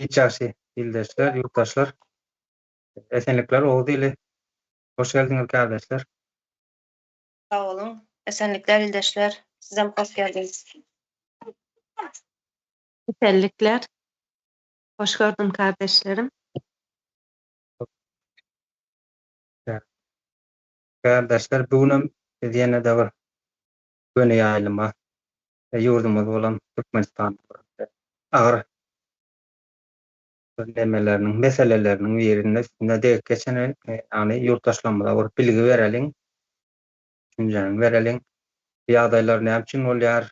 Hiç ýagşy ildeşler, ýurtdaşlar. Esenlikler Oguz ili. Hoş geldiňiz kärdeşler. Sag boluň. Esenlikler ildeşler. Sizem hoş geldiňiz. Esenlikler. Hoş gördüm kardeşlerim. Kärdeşler bu günem biz ýene-de bir göni ýaýlyma ýurdumyz bolan Türkmenistan agyr bir nemeleriniň, meseleleriniň birinde üstünde degip geçeni, ýagny ýurtdaşlarymyza bir bilgi bereliň, düşünjäni bereliň. Bu ýagdaýlar näme üçin bolýar?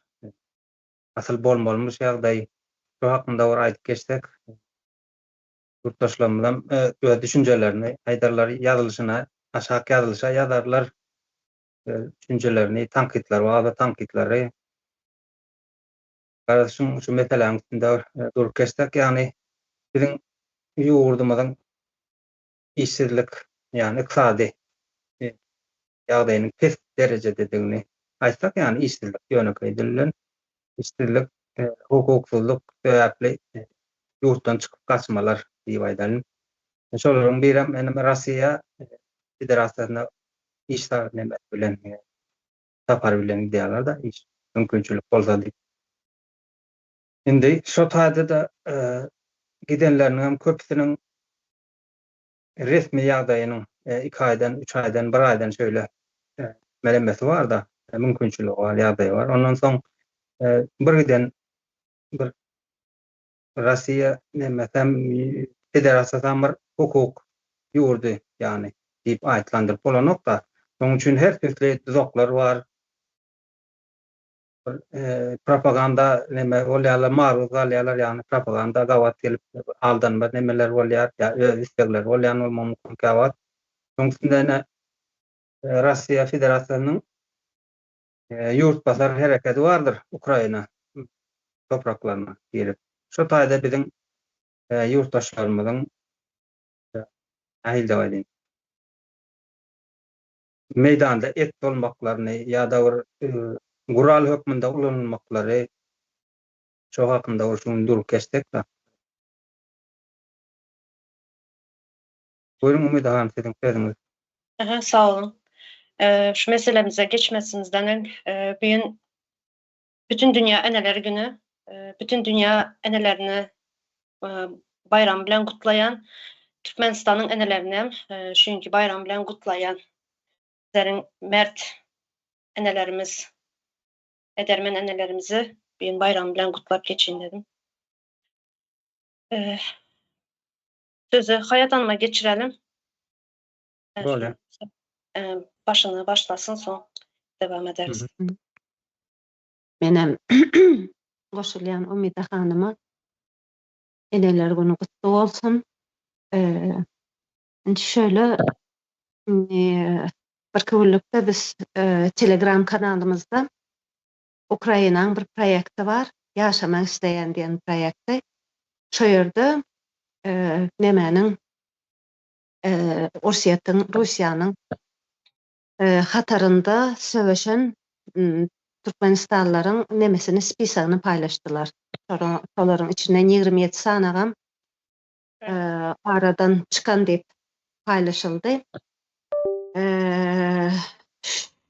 Asyl bolmalymy şu ýagdaý? Şu hakynda bir aýdyp geçsek, ýurtdaşlarymyzam öz düşünjelerini aýdarlar, ýazylyşyna, aşak ýazylyşa ýazarlar öz düşünjelerini, tankytlary barsa tankytlary. Garaz şuň şu meseläniň üstünde durup geçsek, ýagny biziň ýurdumyzyň işsizlik, ýagny ykdysady ýagdaýynyň pes derejededigini aýtsak, ýagny işsizlik ýönekeý dil bilen işsizlik, hukuksyzlyk sebäpli ýurtdan çykyp gaçmalar diýip aýdalyň. Şolaryň birem indi Russiýa Federasiýasyna iş nemesi bilen sapar bilen gidýärler-de, iş mümkinçilik bolsa diýip. Indi şo taýda-da gidenleriniň hem köpüsiniň resmi ýagdaýynyň iki aýdan, üç aýdan, bir aýdan şeýle melemesi bar-da, mümkinçiligi bar, ýagdaýy bar. Ondan soň bir giden bir Russiýa nemesem federasiýasam bir hukuk ýurdy ýagny diýip aýtlandyryp bolanok-da. Şonuň üçin her tüýsli duzaklar bar. Bir propaganda neme bolýarlar, maruz galýarlar, ýagny propaganda gabat gelip aldanma nemeler bolýar, ýa öz islegleri bolýan bolmagy mümkin käwagt. Şonuň üstünde ine Russiýa Federasiýasynyň ýurtbasar hereketi bardyr Ukraina topraklaryna girip. Şo taýda biziň ýurtdaşlarymyzyň nähili diýip aýdaýyn, meýdanda et bolmaklaryny ýa-da bir gural hökmünde ulanylmaklary şo hakynda bir şu gün durup geçsek-de. Buyurun Umyda hanym siziň sözüňiz. Aha, sag boluň. Şu meselemize geçmesimizden öň bu gün Bütün dünýä eneler güni. Bütün dünýä enelerini baýram bilen gutlaýan. Türkmenistanyň enelerini hem şu günki baýram bilen gutlaýan. Bizleriň mert enelerimiz, edermen enelerimizi bu gün baýram bilen gutlap geçeýin dedim. Sözi Haýat hanyma geçirelim. Bolýar. Başyny başlasyn soň dowam ederis. Menem goşulýan Umyda hanyma. Eneler güni gutly bolsun. Indi şöyle birki günlükde biz Telegram kanalymyzda Ukrainaň bir proýekti bar, Ýaşamak isleýän diýen proýekti. Şo ýerde nemäniň Orsýetiň, Russiýanyň hatarynda söweşen türkmenistanlylaryň nemesini spisogyny paýlaşdylar. Şolaryň içinden 27 sanagam aradan çykan diýip paýlaşyldy.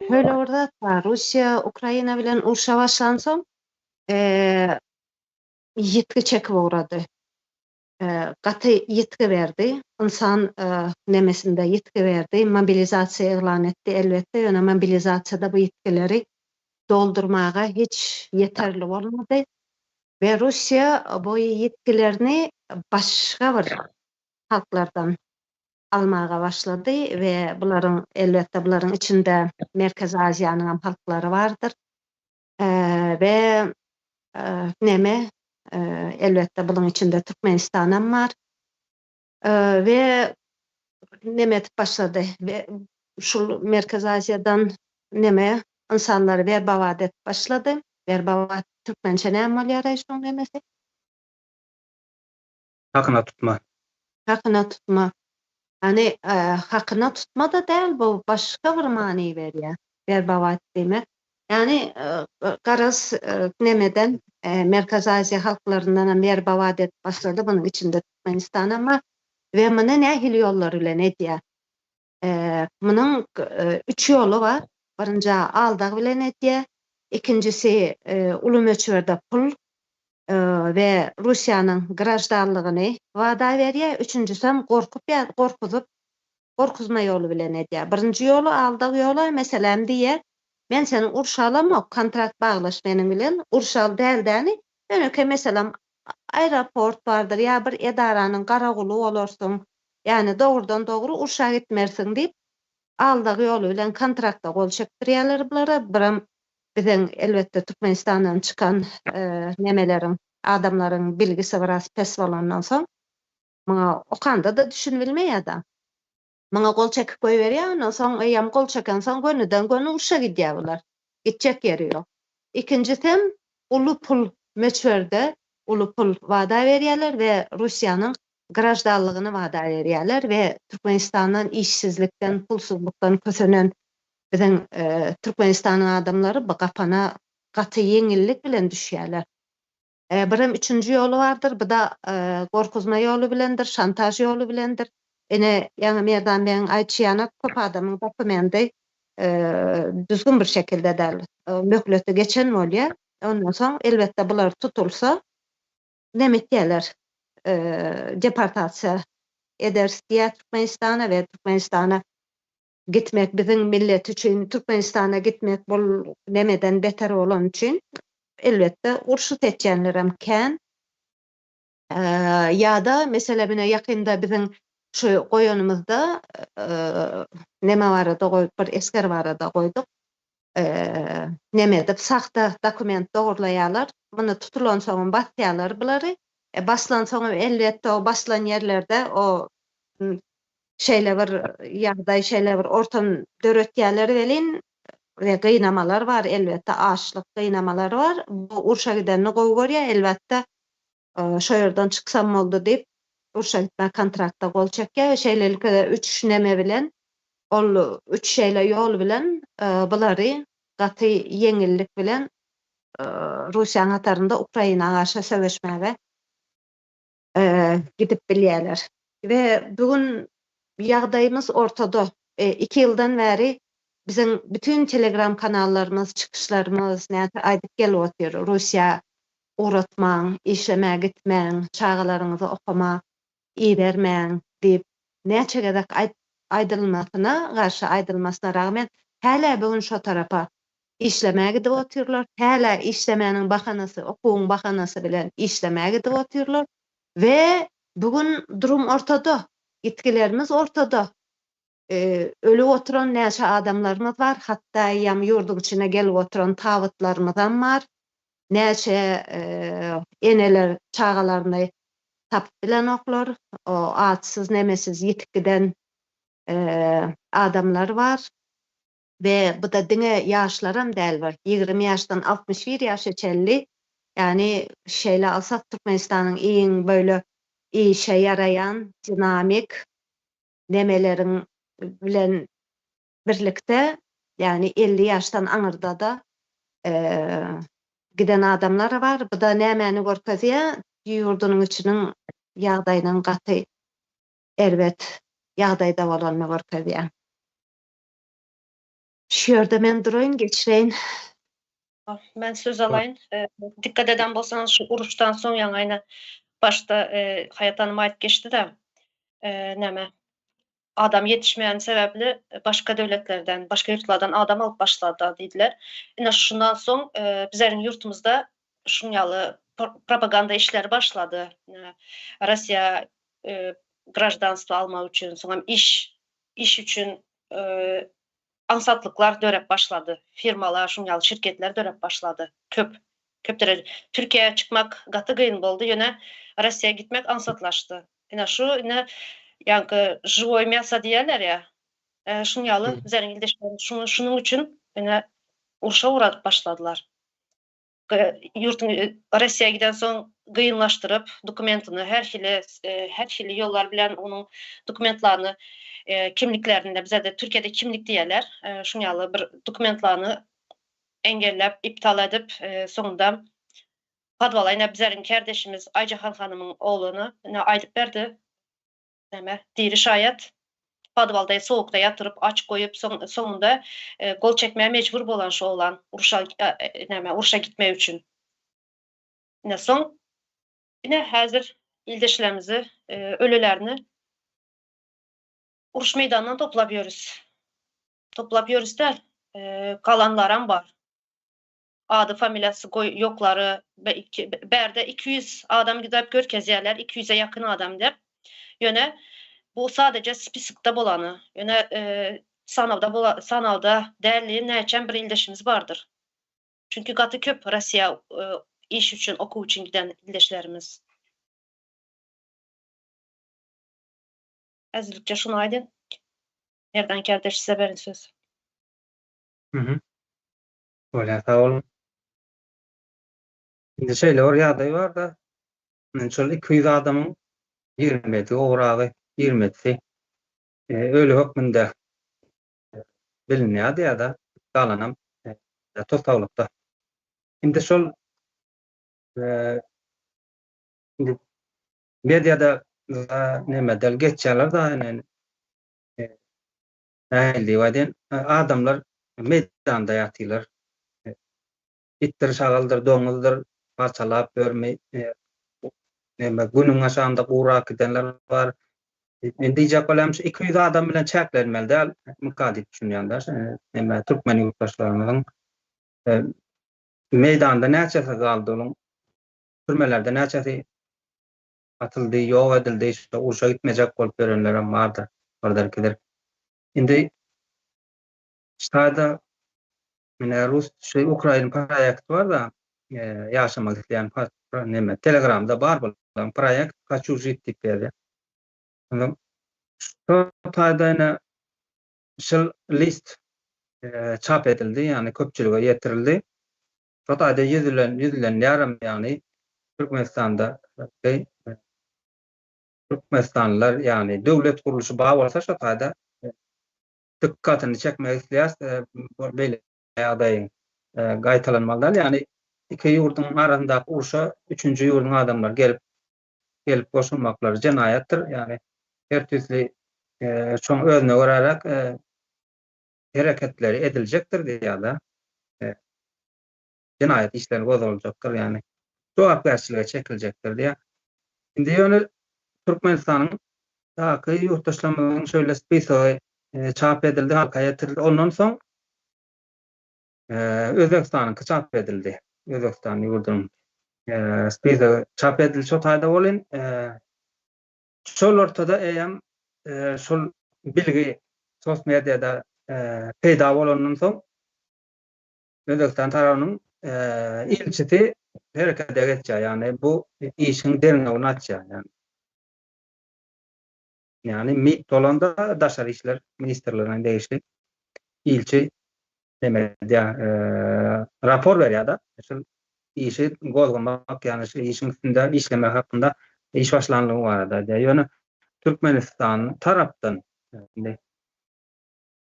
Şöyle bir zat bar, Russiýa Ukraina bilen urşa başlansoň, ýitgi çekip ugrady. Gaty ýitgi berdi. Ynsan nemesinde ýitgi berdi. Mobilizasiýa yglan etdi, elbetde, ýöne mobilizasiýada bu ýitgileri doldurmaga hiç ýeterli bolmady. We Russiýa bu ýitgilerini başga bir halklardan almaga başlady we bularyň elbetde bularyň içinde Merkezi Aziýanyň hem halklary bardyr. We neme elbetde buluň içinde Türkmenistan hem bar. We neme edip başlady we şul Merkezi Aziýadan neme ynsanlary werbawat edip başlady. Werbawat türkmençe näme bolýaraý şoň nemesi? Hakyna tutma. Hakyna tutma. Ýani hakyna tutma-da däl bu başga bir many berýär. Werbawat diýmek. Ýagny garaz nemeden Merkezi Aziýa halklaryndanam ýer bawat edip başlady, munuň içinde Türkmenistanam bar we muny nähili ýollar bilen edýär? Munuň üç ýoly bar. Birinji aldag bilen edýär, ikinjisi uly möçberde pul we Russiýanyň graždanlygyny wada berýär, üçünjisem gorkup ýa gorkuzyp, gorkuzma ýoly bilen edýär. Birinji ýoly aldag ýoly, meselem diýýär, men seni urşa alamok, kontrakt baglaş meniň bilen, urşa al däl däni, ýönekeý meselem aeroport bardyr ýa bir edaranyň garaguly bolarsyň, ýagny dogrudan dogry urşa gitmersiň diýip, aldag ýoly bilen kontrakta gol çekdirýärler bulara, biram Biziň elbetde Türkmenistandan çykan nemeleriň, adamlaryň bilgisi biraz pes bolandan soň, muňa okanda-da düşünbilmeýär-de. Muňa gol çekip goýberýär, ondan soň eýýäm gol çekensoň gönüden-göni urşa gidýär bular. Gitjek ýeri ýok. Ikinjisem uly pul möçberde uly pul wada berýärler we Russiýanyň graždanlygyny wada berýärler we Türkmenistandan işsizlikden, pulsuzlykdan kösenen Biziň Türkmenistanyň adamlary bu gapana gaty ýeňillik bilen düşýärler. Birem üçünji ýoly bardyr, bu-da gorkuzma ýoly bilendir, şantaž ýoly bilendir. Ine, ýaňy Merdan begiň aýdyşy ýaly, köp adamyň dokumendi düzgün bir şekilde däl, möhleti geçen bolýar. Ondan soň, elbetde, bular tutulsa, neme etýärler, deportasiýa ederis diýýär Türkmenistana we Türkmenistana gitmek biziň millet üçin Türkmenistana gitmek bul nemeden beter bolany üçin elbetde urşy seçýänlerem kän. Ýa-da meselem ine ýakynda biziň şu goýanymyzda neme barada goýup bir esger barada goýduk. Neme edip sahta dokument dogurlaýarlar. Muny tutulansoňam basýarlar bulary. E baslansoňam elbetde o baslan ýerlerde o Şeýle bir ýagdaý, şeýle bir ortam döretýärler welin, we gynamalar bar, elbetde, açlyk gynamalary bar. Bu urşa gidenini gowy görýär, elbetde, şo ýerden çyksam boldy diýip, urşa gitmä kontrakta gol çekýär we şeýlelikde üç neme bilen, ol üç şeýle ýol bilen bulary gaty ýeňillik bilen Russiýanyň hatarynda Ukraina garşy söweşmäge gidip bilýärler. We bu gün ýagdaýymyz ortada. Iki ýyldan bäri biziň bütin telegram kanallarymyz, çykyşlarymyz näçe aýdyp gelip otyr, Russiýa ugratmaň, işlemä gitmäň, çagalaryňyzy okama ibermäň diýip näçe gezek aýdylmasyna garşy aýdylmasyna ragmen hälä bu gün şo tarapa işlemä gidip otyrlar. Hälä işlemäniň bahanasy, okuwyň bahanasy bilen işlemä gidip otyrlar. We bu gün durum ortada, ýitgilerimiz ortada. Ölüp oturan näçe adamlarymyz bar, hatda eýýäm ýurduň içine gelip oturan tabytlarymyzam bar. Näçe eneler çagalaryny tapyp bilenoklar, o atsyz, nemesiz ýitip giden adamlar bar. We bu-da diňe ýaşlaram däl bir, 20 ýaşdan 61 ýaşa çenli, ýagny şeýle alsak Türkmenistanyň iň böyle işe ýaraýan dinamik nemeleriň bilen birlikde, ýagny 50 ýaşdan aňyrda-da giden adamlar bar. Bu-da nämäni görkezýär? Ýurdunyň içiniň ýagdaýynyň gaty erbet ýagdaýda bolanyny görkezýär. Şu ýerde men duraýyn, geçireýin. Men söz alaýyn. Dikkat eden bolsaňyz şu uruşdan soň ýaňy aýna başda Haýat hanym aýdyp geçdi-de, näme adam ýetişmeýäni sebäpli başga döwletlerden, başga ýurtlardan adam alyp başladylar diýdiler. Ine şundan soň bizleriň ýurtumyzda şuň ýaly propaganda işleri başlady. Russiýa graždanstwo almak üçin, soňam iş iş üçin aňsatlyklar döräp başlady. Firmalar, şuň ýaly şirketler döräp başlady. Köp, köp dereje. Türkiýä çykmak gaty gyn boldy, ýöne Russiýa gitmek aňsatlaşdy. Ine şu ine ýaňky žiwoý mýasa diýýärler ýa, şuň ýaly bizleriň ildeşlerimiz şunuň üçin ine urşa ugradyp başladylar. Ýurtuň Russiýa gidensoň gynlaşdyryp dokumentini her hili her hili ýollar bilen onuň dokumentlaryny kimliklerini bizede Türkiýede kimlik diýerler şuň ýaly bir dokumentlaryny. Engelläp, iptal edip, soňunda podwala ine bizeriň kärdeşimiz Aýjahan hanymyň ogluny ine aýdyp berdi. Näme, diri şaýat. Podwalda sowukda ýatyryp, aç goýup, soň soňunda gol çekmäge mejbur bolan şu oglan urşa näme, urşa gitmek üçin. Ine soň ine häzir ildeşlerimizi ölülerini uruş meýdanyndan toplap ýörüs. Toplap ýörüs däl, galanlaram bar. Ady familiýasy goý ýoklary bärde 200 adam gidip görkezýärler, 200-e ýakyn adam diýip. Ýöne bu sadeje spiskda bolany. Ýöne sanawda bola sanawda dälli näçem bir ildeşimiz bardyr. Çünki gaty köp Russiýa iş üçin, okuw üçin giden ildeşlerimiz. Häzirlikçe şuny aýdyn. Merdan kardeş size berin söz. Mhm. Bolýar, sag boluň. Indi şeýle bir ýagdaý bar-da, indi şol 200 adamyň 27 gowragy, 27-si öli hökmünde bilinýärdi ýa-da galanam tussaglykda. Indi şol indi mediada nämede geçýärler da indi nähili diýip aýdaýyn, adamlar meýdanda ýatyrlar. Itdir, şagaldyr, doňuzdyr parçalap ýörmi, näme günüň aşagynda gurak gidenler bar. Men diýjek bolýanym şu 200 adam bilen çäklenmeli däl, mka diýip düşünýän-de, näme türkmen ýurtdaşlarymyzyň meýdanda näçesi galdy onuň, türmelerde näçesi atyldy, ýok edildi, şo urşa gitmejek bolup ýörenlerem bardyr, birdir-ikidir. Indi ştada mine rus şu ukrain proýekti bar-da, ýaşamak isleýän neme Telegramda bar bolan proýekt Haçu žit diýip ýazýar. Ondan şo taýda ine şul list çap edildi, ýagny köpçülige ýetirildi. Şo taýda ýüzlen ýüzlenýärem ýagny Türkmenistanda Türkmenistanlylar ýagny döwlet gurluşy bar bolsa şo taýda dykgatyny çekmek isleýäs beýle ýagdaýyň gaýtalanmaly däl ýagny iki ýurduň arasyndaky urşa üçünji ýurduň adamlary gelip gelip goşulmaklary jenaýatdyr ýagny her tüýsli şoň özüne göräräk hereketleri ediljekdir diýýär-de. Jenaýat işleri gozgaljakdyr, ýagny jogapkärçilige çekiljekdir diýýär. Indi ýöne Türkmenistanyň daky ýurtdaşlarymyzyň şeýle spisogy çap edildi, halka ýetirildi. Ondan soň Özbegistanyňky çap edildi. Özbegistan ýurdunyň spisogy çap edildi şo taýda welin Şol ortada eýýäm şol bilgi sos mediada peýda bolandan soň Özbegistan tarapynyň ilçisi herekete geçýär, ýagny bu işiň derňewini açýar. Ýagny Ýagny MİT bolanda Daşary işler ministrligine degişli ilçi neme edýär, rapor berýär-de, şol işi gozgamak, ýagny şu işiň üstünde işlemek hakynda iş başlanlygy barada aýdýar. Ýöne Türkmenistan tarapdan indi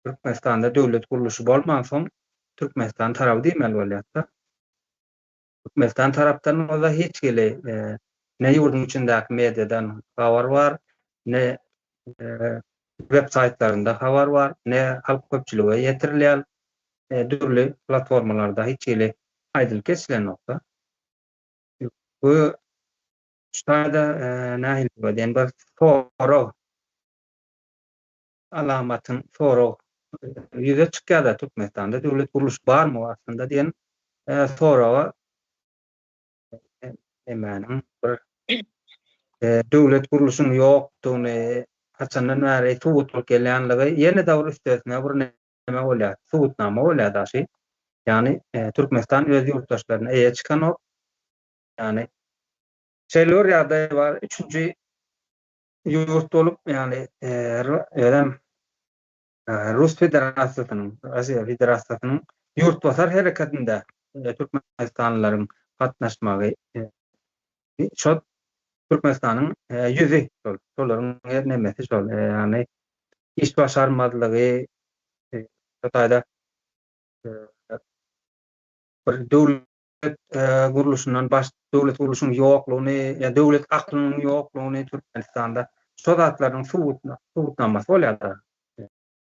Türkmenistanda döwlet gurluşy bolmansoň, Türkmenistan tarapy diýmeli bolýar-da. Türkmenistan tarapdan bolsa hiç hili ne ýurduň içindäki mediadan habar bar, ne web saýtlarynda habar bar, ne halk köpçülige ýetirilýär. Dürli platformalarda hiç hili aýdylyp geçilenokda. Bu şu taýda nähili diýen bir sorag alamatyň sorag ýüze çykýar-da Türkmenistanda döwlet gurluşy barmy aslynda diýen soraga nemäniň bir döwlet gurluşynyň ýokdugyny haçandan bäri subut bolup gelýänligi ýene-de bir üstesine bir neme bolýar, subutnama bolýar daşy. Ýagny Türkmenistan öz ýurtdaşlaryna eýe çykanok. Ýagny şeýle bir ýagdaý bar, üçünji ýurt bolup, ýagny özem Rus Federasiýasynyň, Russiýa Federasiýasynyň ýurtbasar hereketinde türkmenistanlylaryň gatnaşmagy şol Türkmenistanyň ýüzi şol, şolaryň her nemesi şol, ýagny iş başarmazlygy şu taýda. Bir döwlet gurluşyndan baş döwlet gurluşynyň ýoklugyny ýa döwlet aklynyň ýoklugyny Türkmenistanda şo zatlaryň subutnamasy bolýar-da.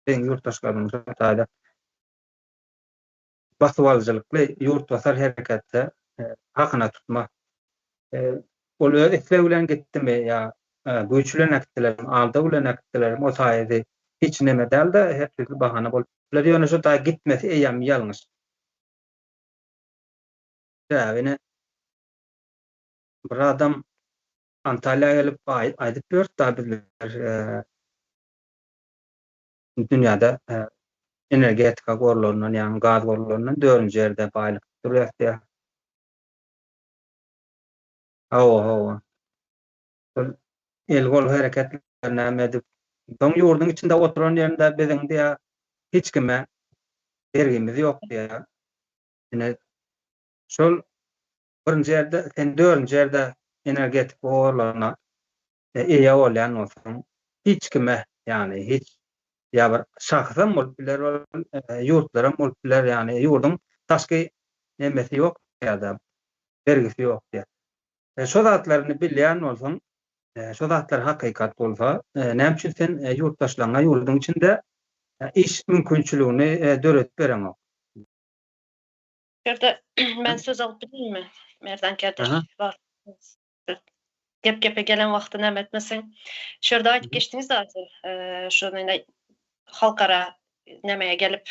Biziň ýurtdaşlarymyz şo taýda basybalyjylykly ýurtbasar hereketde hakyna tutma. Ol öz islegi bilen gitdimi ýa güýç bilen äkitdilermi, aldaw bilen äkitdilermi, o taýy hiç neme däl-de, her türli bahana bolup biler. Ýöne şo taýy gitmesi eýýäm ýalňyş. Sebäbi ine, bir adam Antalýa gelip aýdyp ýördi-da bizler dünýäde energetika gorlaryndan, ýagny gaz gorlaryndan dördünji ýerde baýlyk durýas diýýär. Hawa, hawa. Şol el-gol hereketleri näme edip, soň ýurduň içinde oturan ýerinde biziň diýýär, hiç kime bergimiz ýok diýýär. Ine, şol birinji ýerde, sen dördünji ýerde energetika gorlaryna eýe bolýan bolsaň, hiç kime, ýagny hiç ýa bir şahsam bolup biler ol, ýurtlaram bolup biler, ýagny ýurduň daşky nemesi ýok ýa-da bergisi ýok diýýär. Şo zatlaryny bilýän bolsaň, şo zatlar hakykat bolsa, näme üçin sen ýurtdaşlaryňa ýurduň içinde iş mümkinçiligini döredip bereňok? Bu ýerde men söz alyp bileýinmi, Merdan kardeş? Gep gepe gelen wagty näme etmeseň. Şu ýerde aýdyp geçdiňiz-de Aýsel, şu indi halkara nämeye gelip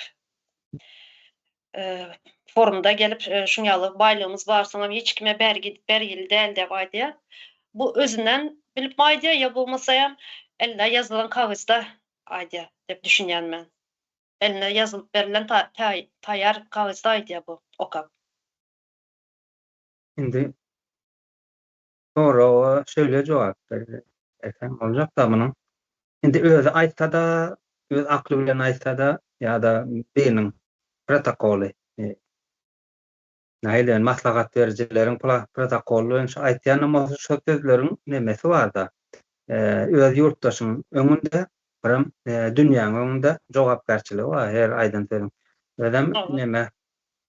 forumda gelip şuň ýaly baýlygymyz bar, soňam hiç kime bergi bergili däl diýip aýdýar. Bu özünden bilip aýdýar ýa bolmasaýam eline ýazylan kagyzda aýdýar diýip düşünýän men. Eline ýazylyp berlen taýýar kagyzda aýdýar bu okap. Indi soraga şeýle jogap bersem boljak-da munuň. Indi özi aýtsa-da, öz akly bilen aýtsa-da ýa-da biriniň protokoly, nähili diýen, maslahat berijileriň protokoly boýunça aýtýanam bolsa şo sözleriň nemesi bar-da, öz ýurtdaşyň öňünde, birem dünýäň öňünde jogapkärçiligi bar her aýdan sözüň. Özem neme,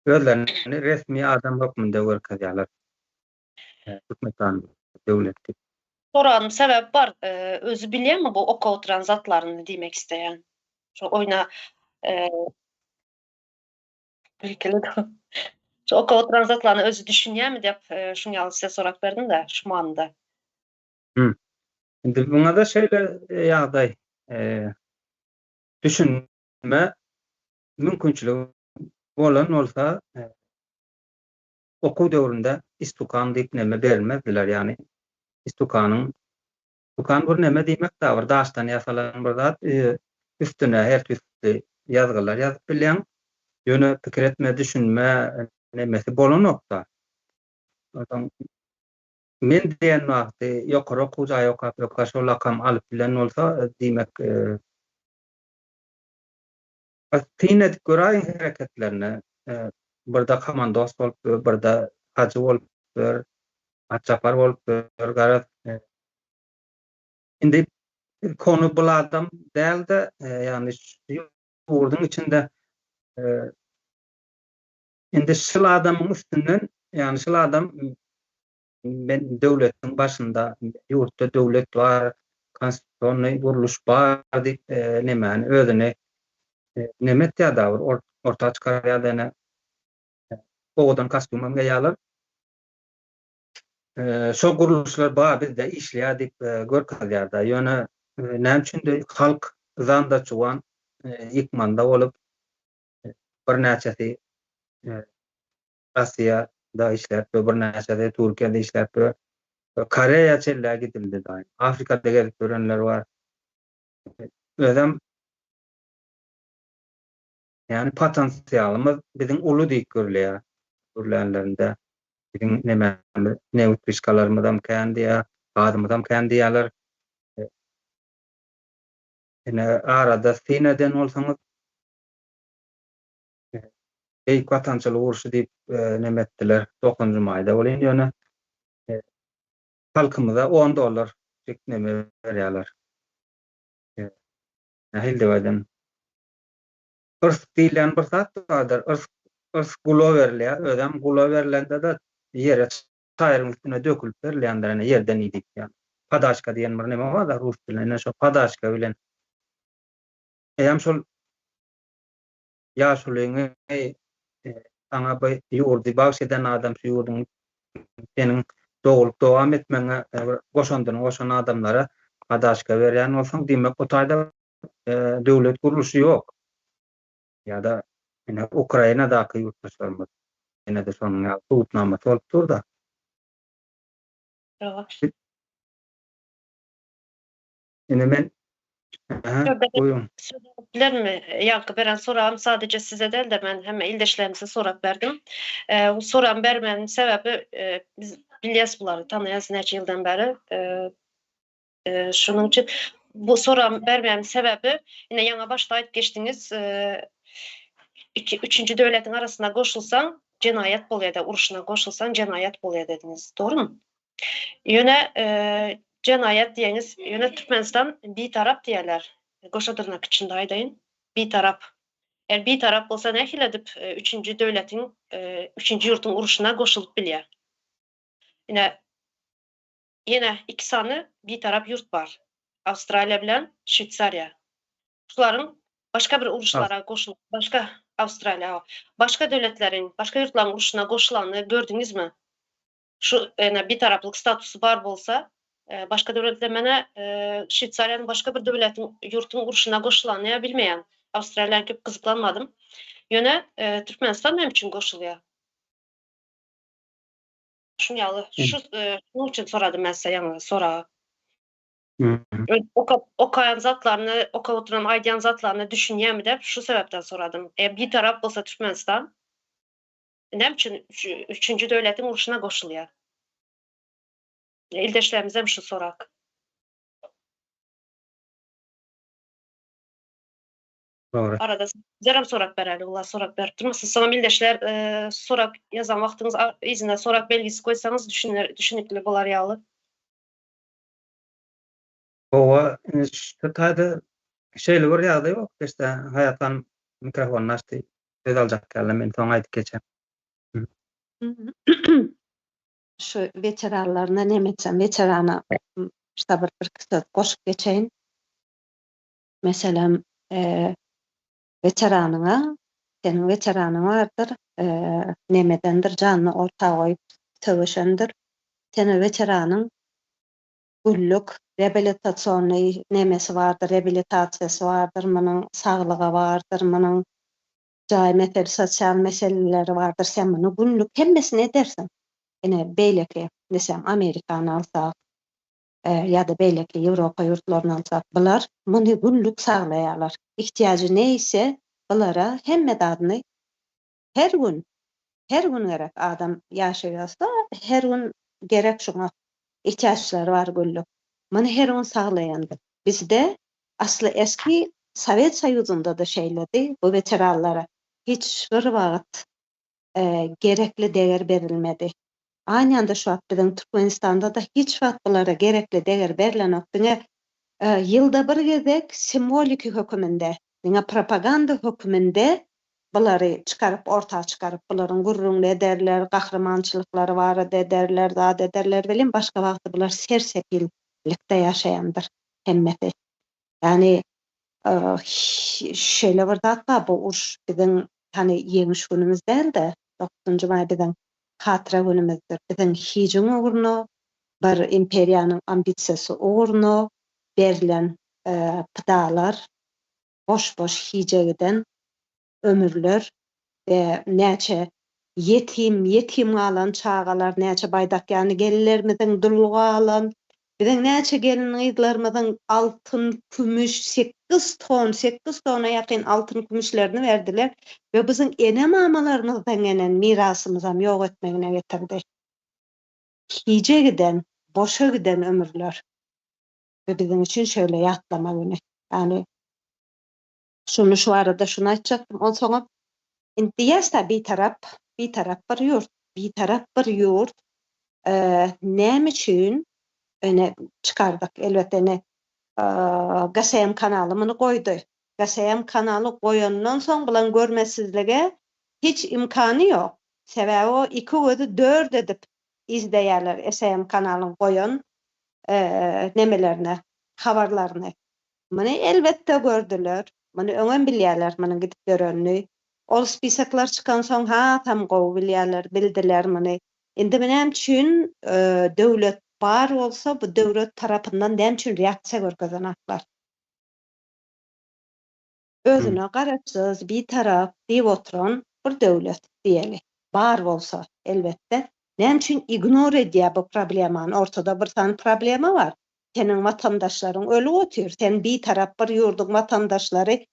özlerini resmi adam hökmünde görkezýärler. Türkmenistan döwlet diýip. Soranym sebäbi bar. Özi bilýärmi bu oka oturan zatlaryny diýmek isleýän. Şo oýna Şu oka oturan zatlaryny özi düşünýärmi diýip şuň ýaly size sorap berdim-de şu manyda. Indi muňa-da şeýle ýagdaý düşünme mümkinçiligi bolan bolsa okuw döwründe istukan diýip neme berilmezdiler, ýagny istukanyň, istukan bir neme diýmek-dä, bir daşdan ýasalan bir zat, üstüne her tüýsli ýazgylar ýazyp bilýäň, ýöne pikir etme, düşünme nemesi bolanok-da. Onsoň men diýen wagty ýokary okuw jaýy okap ýörkä şol lakam alyp bilen bolsa, diýmek, Syn edip göräýiň hereketlerine. Birde komandos bolup ýör, birde hajy bolup ýör, atçapar bolup ýör, garaz. Indi kony bul adam däl-de, ýagny ýurduň içinde indi şul adamyň üstünden, ýagny şul adam Men döwletiň başynda, ýurtda döwlet bar, konstitusionnyý gurluş bar diýip nemäni özüni neme etýär-dä bir orta çykarýar-da ene owadan kostýumam geýýärler. Şo gurluşlar bar bizde işleýär diýip görkezýär-dä. Ýöne näme üçindir halk zanda çuwan ýykmanda bolup birnäçesi Russiýada işläp we birnäçesi Türkiýede işläp we Koreýa çenli gidildi daýy. Afrikada gezip ýörenler bar. Özem ýani potensialymyz biziň uly diýip gürleýär. Gürlänlerinde biziň nemämiz, neft wişkalarymyzam kän diýýär, gazymyzam kän diýýärler. Ine arada syn eden bolsaňyz Beýik Watançylyk urşy diýip neme etdiler dokuzynjy maýda welin ýöne halkymyza on dollar neme berýärler. Nähili diýip aýdan? Yrs diýilýän bir zat bardyr. Yrs. Yrs gula berilýär. Özem gula berlende-de ýere çaýyryň üstüne dökülip berilýändir, ene ýerden iý diýip ýa. Padaçka diýen bir neme bar-da rus dilinde, ine şo padaçka bilen. Eýýäm şol ýaşulyňy saňa bu ýurdy bagş eden adam, şu ýurduň seniň dogulup dowam etmegiňe bir goşandyny goşan adamlara padaçka berýän bolsaň, diýmek o taýda döwlet gurluşy ýok. Ýa-da ine Ukrainadaky ýurtdaşlarymyz ýene-de şonuň ýaly subutnamasy bolup dur-da. Ine men Buyurun. Bilermi? Ýaňky beren soragym sadece size däl-de men hemme ildeşlerimize sorap berdim. Bu soragym bermegiň sebäbi biz bilýäs bulary tanaýas näçe ýyldan bäri. Şonuň üçin bu soragym bermegiň sebäbi ine ýaňa başda aýdyp geçdiňiz iki üçünji döwletiň arasyna goşulsaň jenaýat bolýar da urşuna goşulsaň jenaýat bolýar dediňiz. Dogrymy? Ýöne jenaýat diýeňiz, ýöne Türkmenistan bitarap diýýärler. Goşa dyrnak içinde aýdaýyn, bitarap. Eger bitarap bolsa nähili edip üçünji döwletiň, üçünji ýurduň urşuna goşulyp bilýär? Ine, ýene iki sany bitarap ýurt bar. Awstraliýa bilen Şweýsariýa. Şularyň başga bir uruşlara goşulyp, başga Awstraliýa, başga döwletleriň, başga ýurtlaryň urşuna goşulanyny gördüňizmi? Şu ene bitaraplyk statusy bar bolsa, başga döwletler menä Şweýsariýanyň başga bir döwletiň ýurtuň urşuna goşulanyny ýa bilmeýän. Awstraliýany köp gyzyklanmadym. Ýöne Türkmenistan näme üçin goşulýar? Şuň ýaly şu şunuň üçin soradym men size ýaňy soragy. Okap okaýan zatlaryny, okap oturan aýdýan zatlaryna düşünýärmi dep şu sebäpden soradym. Eger bitarap bolsa Türkmenistan Näme üçin üçünji döwletiň urşuna goşulýar? Ildeşlerimizem şu sorak. Dogry. Arada sizlerem sorak bereli, ular sorak berip durmasyn. Soňam ildeşler sorak ýazan wagtyňyz yzyna sorak belgisi goýsaňyz düşüner, düşünikli bolar ýaly. Hawa, indi şu taýda şeýle bir ýagdaý bolup geçdi. Haýat hanym mikrofonyny açdy. Söz aljak ýaly men soň aýdyp geçen. Şu weteranlaryna neme etsem weterana şda bir birki söz goşup geçeýin. Meselem weteranyňa seniň weteranyň bardyr nemedendir janyny orta goýup söweşendir. Sen o weteranyň günlük reabilitasionnyý nemesi bardyr, reabilitasiýasy bardyr, munuň saglygy bardyr, munuň jaý mesele, sosial meseleleri bardyr, sen muny günlük hemmesini edersiň. Ine, beýleki, meselem, Amerikany alsak, ýa-da beýleki Ýewropa ýurtlaryny alsak, bular muny günlük saglaýarlar. Ihtiýajy ne ise, bulara hemme zadyny her gün, her gün gerek adam ýaşaýarsa, her gün gerek şuňa. Ihtiýaçlary bar günlük. Muny her gün saglaýandyr. Bizde asly eski Sowet Soýuzynda-da şeýledi, bu weteranlara hiç bir wagt gerekli deger berilmedi. Anýanda şu wagt biziň Türkmenistanda-da hiç wagt bulara gerekli deger berlenok, diňe ýylda bir gezek simwoliki höküminde, diňe propaganda höküminde bulary çykaryp orta çykaryp bularyň gürrüňini ederler, gahrymançylyklary barada ederler, zat ederler welin başga wagty bular ser-sepillikde ýaşaýandyr hemmesi. Ýagny şeýle bir zat bar bu uruş biziň hany ýeňiş günümiz däl-de dokuzynjy maý biziň hatyra günümizdir. Biziň hijiň ugruna bir imperiýanyň ambisiýasy ugruna berlen pydalar boş-boş hije giden ömürler we näçe ýetim, ýetim galan çagalar, näçe baýdak ýany gelinlerimiziň dul galan, biziň näçe gelin-gyzlarymyzyň altyn, kümüş, sekiz ton, sekiz tona ýakyn altyn, kümüşlerini berdiler we biziň ene-mamalarymyzdan gelen mirasymyzam ýok etmegine getirdi. Hije giden, boşa giden ömürler. We biziň üçin şeýle ýatlama güni. Ýagny şuny şu arada şuny aýtjakdym. Onsoňam indi diýýäs-dä bitarap, bitarap bir ýurt, bitarap bir ýurt näme üçin ine çykardyk. Elbetde ine GSM kanaly muny goýdy. GSM kanaly goýandan soň bulan görmesizlige. Hiç imkany ýok. Sebäbi o iki gözi dört edip izleýärler SM kanalyň goýan nemelerine, habarlaryny. Muny elbetde gördüler. Muny öňem bilýärler munuň gidip ýörenini. Ol spisoklar çykansoň hasam gowy bilýärler, bildiler muny. Indi näme üçin döwlet bar bolsa bu döwlet tarapyndan näme üçin reaksiýa görkezenaklar? Özüne garaşsyz, bitarap diýip oturan bir döwlet diýeli. Bar bolsa, elbetde. Näme üçin ignor edýär bu problemany? Ortada bir sany problema bar. Seniň watandaşlaryň ölüp otyr. Sen bitarap bir ýurduň watandaşlary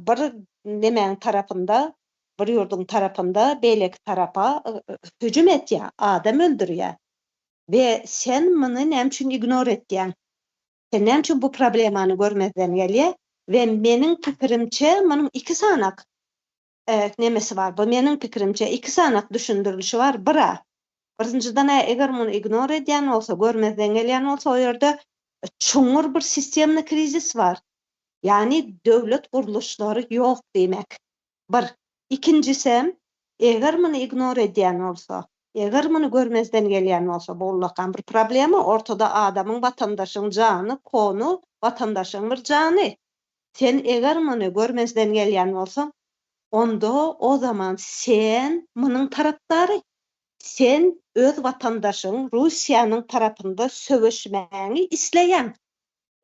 bir nemäň tarapynda, bir ýurduň tarapynda beýleki tarapa hüjüm etýär, adam öldürýär. We sen muny näme üçin ignor etýäň? Sen näme üçin bu problemany görmezden gelýä? We meniň pikirimçe munuň iki sanak nemesi bar. Bu meniň pikirimçe iki sanak düşündirilişi bar. Bir-a, birinjiden-ä eger muny ignor edýän bolsa, görmezden gelýän bolsa o ýerde çuňňur bir sistemny krizis bar. Ýagny döwlet gurluşlary ýok diýmek. Bir. Ikinjisem, eger muny ignor edýän bolsa, eger muny görmezden gelýän bolsa, bu ullakan bir problema, ortada adamyň, watandaşyň jany, konu, watandaşyň bir jany. Sen eger muny görmezden gelýän bolsaň, onda o zaman sen munuň tarapdary. Sen öz watandaşyň Russiýanyň tarapynda söweşmäňi isleýäň.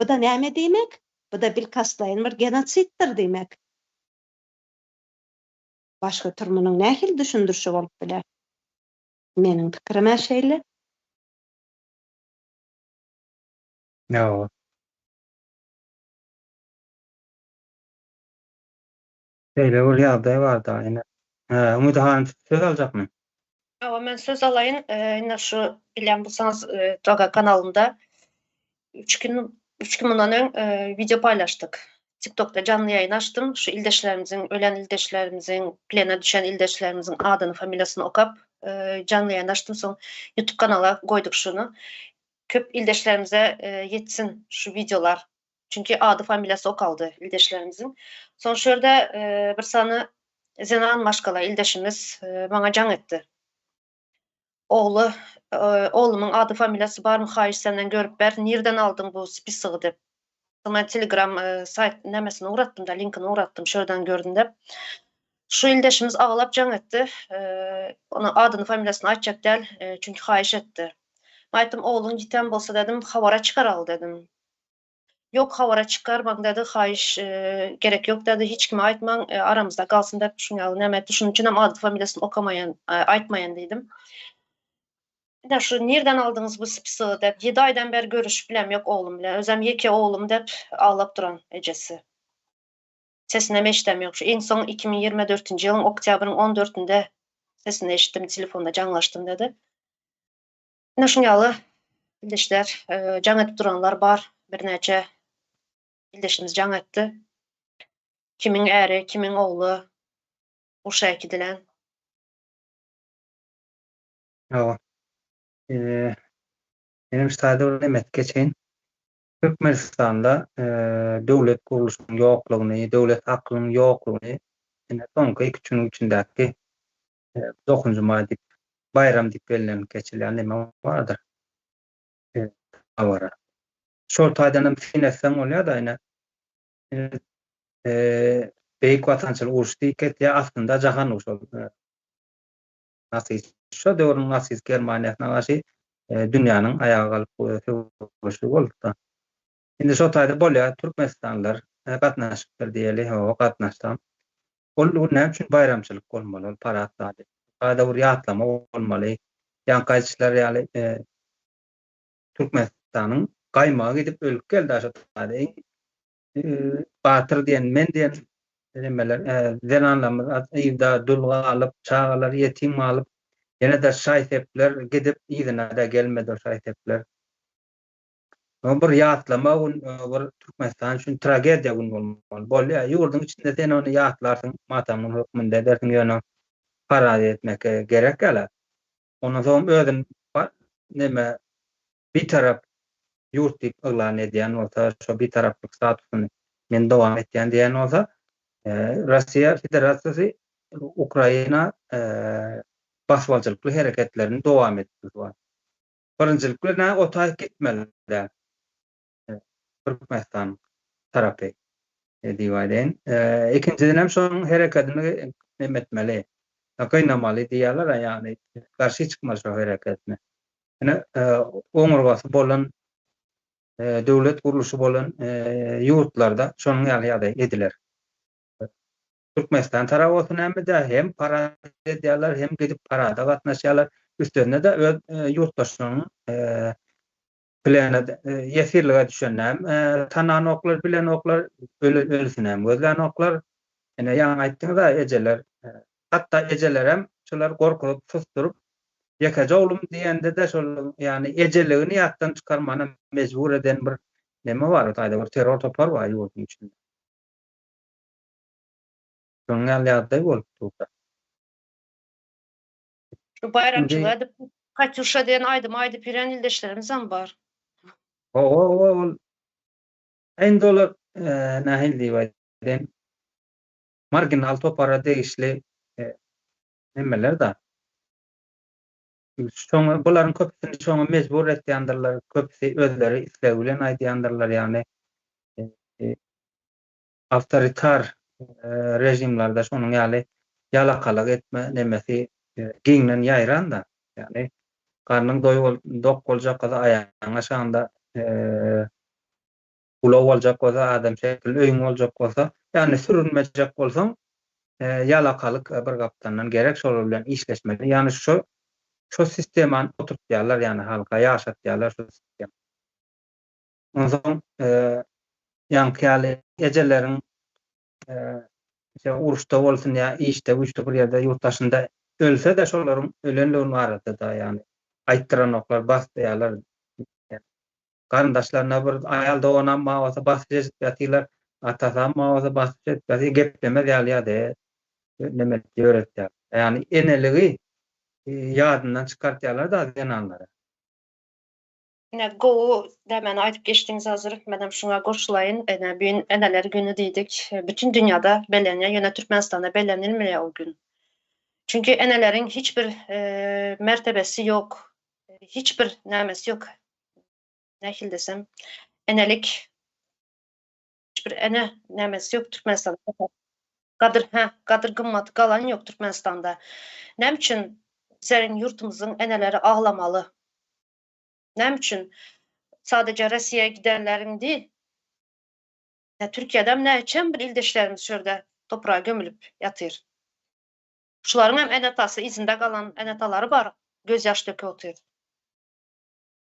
Bu-da näme diýmek? Bu-da bilkastlaýyn bir genosiddir diýmek. Başga tür munuň nähili düşündirişi bolup biler? Meniň pikirim-ä şeýle. Hawa. Şeýle bir ýagdaý bar-da, ine. Umyda hanym söz aljakmy? Hawa, men söz alaýyn. Ine şu bilýän bolsaňyz Doga kanalynda üç gün üç gün mundan öň wideo paýlaşdyk. TikTokda janly ýaýyn açdym. Şu ildeşlerimiziň, ölen ildeşlerimiziň, plena düşen ildeşlerimiziň adyny, familiýasyny okap, janly ýaýyn açdym. Soň YouTube kanala goýduk şuny. Köp ildeşlerimize ýetsin şu wideolar. Çünki ady, familiýasy okaldy ildeşlerimiziň. Soň şu ýerde bir sany zenan maşgala ildeşimiz maňa jaň etdi. Ogly, oglumyň ady familiýasy barmy haýyş senden görüp ber, nirden aldyň bu spisogy diýip. Soň men telegram saýt nämesini ugratdym da, linkini ugratdym, şu ýerden gördüm diýip. Şu ildeşimiz aglap jaň etdi. Onuň adyny familiýasyny aýtjak däl, çünki haýyş etdi. Men aýtdym, ogluň ýiten bolsa dedim, habara çykaraly dedim. Ýok habara çykarmaň dedi haýyş gerek ýok dedi hiç kime aýtmaň aramyzda galsyn dep şuň ýaly näme etdi şunuň üçinem ady familiýasyny okamaýan aýtmaýan diýdim. Ine şu nirden aldyňyz bu spisogy dep ýedi aýdan beri görüşip bilem ýok oglum bilen özem ýeke oglum dep aglap duran ejesi. Sesinem eşidem ýok şu iň soň 2024-nji ýylyň oktýabryň on dördünde sesini eşitdim telefonda jaňlaşdym dedi. Ine şuň ýaly ildeşler jaň edip duranlar bar. Birnäçe ildeşimiz jaň etdi. Kimiň äri, kimiň ogly urşa äkidilen. Hawa. Menem şu taýda bir neme etip geçeýin. Türkmenistanda döwlet gurluşynyň ýoklugyny, döwlet aklynyň ýoklugyny ine soňky iki-üç günüň içindäki Dokuzynjy maý diýip, baýram diýip bellenilip geçilýän neme bardyr? Dabara. Şol taýdan hem syn etseň bolýar-da, ine, Beýik Watançylyk urşy diýip geçýär, aslynda jahan urşy ol. Nasist, şo döwrüň nasist Germaniýasyna garşy dünýäniň aýaga galyp söweşi bolupdyr. Indi şo taýda bolýar, türkmenistanlylar gatnaşypdyr diýeli, hawa, gatnaşsam. Ol gün näme üçin baýramçylyk bolmaly, ol parad zady. Sada bir ýatlama bolmaly. Ýaňky aýdyşlary ýaly, Türkmenistanyň gaýmagy gidip ölüp geldi şo taýda. Iň batyr diýen, men diýen nemeler, zenanlarymyz yzda dul galyp, çagalar ýetim galyp, ýene-de şaý-sepler gidip yzyna-da gelmedi o şaý-sepler. Bir ýatlama gün, bir Türkmenistan üçin tragediýa gün bolmaly. Bolýar, ýurduň içinde sen ony ýatlarsyň, matam gün hökmünde edersiň, ýöne parad etmek gerek ýaly. Ondan soň özüni neme bitarap ýurt diýip yglan edýän bolsa, şo bitaraplyk statusyny men dowam etýän diýen bolsa, Russiýa Federasiýasy. Ukraina basybaljylykly hereketlerini dowam etdirdi. Birinjilik bilen o taýyk gitmeli däl. Türkmenistan tarapy diýip aýdaýyn. Ikinjiden hem şonuň hereketini neme etmeli, gynamaly diýýärler, ýagny garşy çykmaly şo hereketine. Ine, oňurgasy bolan, döwlet gurluşy bolan ýurtlarda şonuň ýaly ýagdaý ediler. Türkmenistan tarap bolsa näme-de hem parad edýärler, hem gidip parada gatnaşýarlar. Üstesine-de öz ýurtdaşlarynyň Plena ýesirlige düşeninem tananoklar, bilenoklar, ölüsinem gözlänoklar. Ine, ýaňy aýtdyňyz-a, ejeler, hatda ejelerem şular gorkuzyp, susduryp, ýekeje oglum diýende-de şol, ýagny ejeligini ýatdan çykarmana mejbur eden bir neme bar, o taýda bir terror topar bar ýurduň içinde. Şonuň ýaly ýagdaý bolup dur-da. Şu baýramçylyk edip Katýuşa diýen aýdymy aýdyp ýören ildeşlerimizem bar. Hawa, hawa, ol indi olar nähili diýip aýdaýyn, marginal topara degişli nemeler-da. Şoňa bularyň köpüsini şoňa mejbur etýändirler, köpüsi özleri islegi bilen aýdýandyrlar, ýagny awtoritar režimlerde şonuň ýaly ýalakalyk etme nemesi giňden ýaýran-da. Ýagny garnyň doý dok boljak bolsa aýagyň aşagynda ulag boljak bolsa adam şekilli öýüň boljak bolsa, ýagny sürünmejek bolsaň ýalakalyk bir gapdandan gerek şolar bilen işleşmeli. Ýagny şo şo sistemany oturtýarlar ýagny halka ýaşatýarlar şo sistemany. Onsoň ýaňky ýaly ejeleriň uruşda bolsun ýa işde güýçde bir ýerde ýurt daşynda ölse-de şolaryň ölenligini barada-da ýagny aýtdyranoklar, basdyýarlar. Garyndaşlaryna bir aýal doganam bar bolsa basyş edip ýatyrlar, atasam bar bolsa basyş edip ýatyr, geplemez ýaly ýagdaýa neme ýöretýär. Ýagny eneligi ýadyndan çykartýarlar-da zenanlara. Ine gowy dämäni aýdyp geçdiňiz hazir. Menem şuňa goşulaýyn. Ine bu gün eneler güni diýdik. Bütün dünýada bellenýär, ýöne Türkmenistanda bellenilmeýär o gün. Çünki eneleriň hiç bir mertebesi ýok. Hiç bir nämesi ýok. Nähili desem, enelik hiç bir ene nämesi ýok Türkmenistanda. Gadyr, hä, gadyr gymmaty galan ýok Türkmenistanda. Näme üçin bizleriň ýurtumyzyň eneleri aglamaly? Näme üçin? Sadece Rossiýa gidenleriň değil. Ýa Türkiýedem näçem bir ildeşlerimiz şu ýerde topraga gömülip ýatyr. Şularyň hem ene-atasy yzynda galan ene-atalary bar, göz ýaş döküp otyr.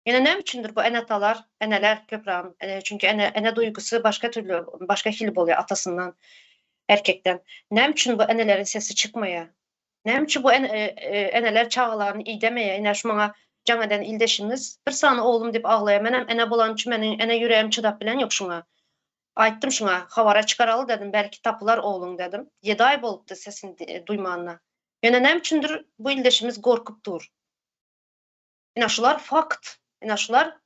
Ýöne näme üçindir bu ene-atalar, eneler köprägem, çünki ene ene duýgusy başga türli, başga hili bolýar atasyndan, erkekden. Näme üçin bu eneleriň sesi çykmaýar? Näme üçin bu eneler çagalaryny idemeýär? Ine şu maňa jaň eden ildeşimiz bir sany oglum diýip aglaýar. Menem ene bolany üçin meniň ene ýüregim çydap bilen ýok şuňa. Aýtdym şuňa, habara çykaraly dedim, belki tapylar ogluň dedim. Ýedi aý bolupdy sesini duýmanyna. Ýöne näme üçindir bu ildeşimiz gorkup dur. Ine şular fakt. Ine şular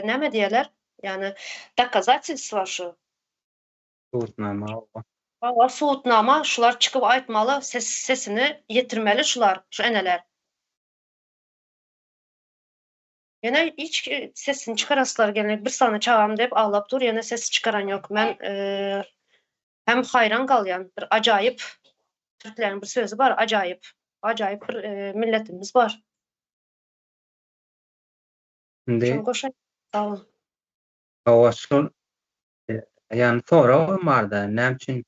näme diýerler? Ýagny dokazatelstwo şu. Subutnama hawa. Hawa subutnama şular çykyp aýtmaly ses sesini ýetirmeli şular şu eneler. Ýöne hiç sesini çykaraslary gelmek bir sany çagam diýip aglap dur ýöne ses çykaran ýok men hem haýran galýan bir ajaýyp türkleriň bir sözi bar ajaýyp ajaýyp bir milletimiz bar. Indi Şony goşaý sag boluň. Hawa şol Ýagny soragam barda, näme üçin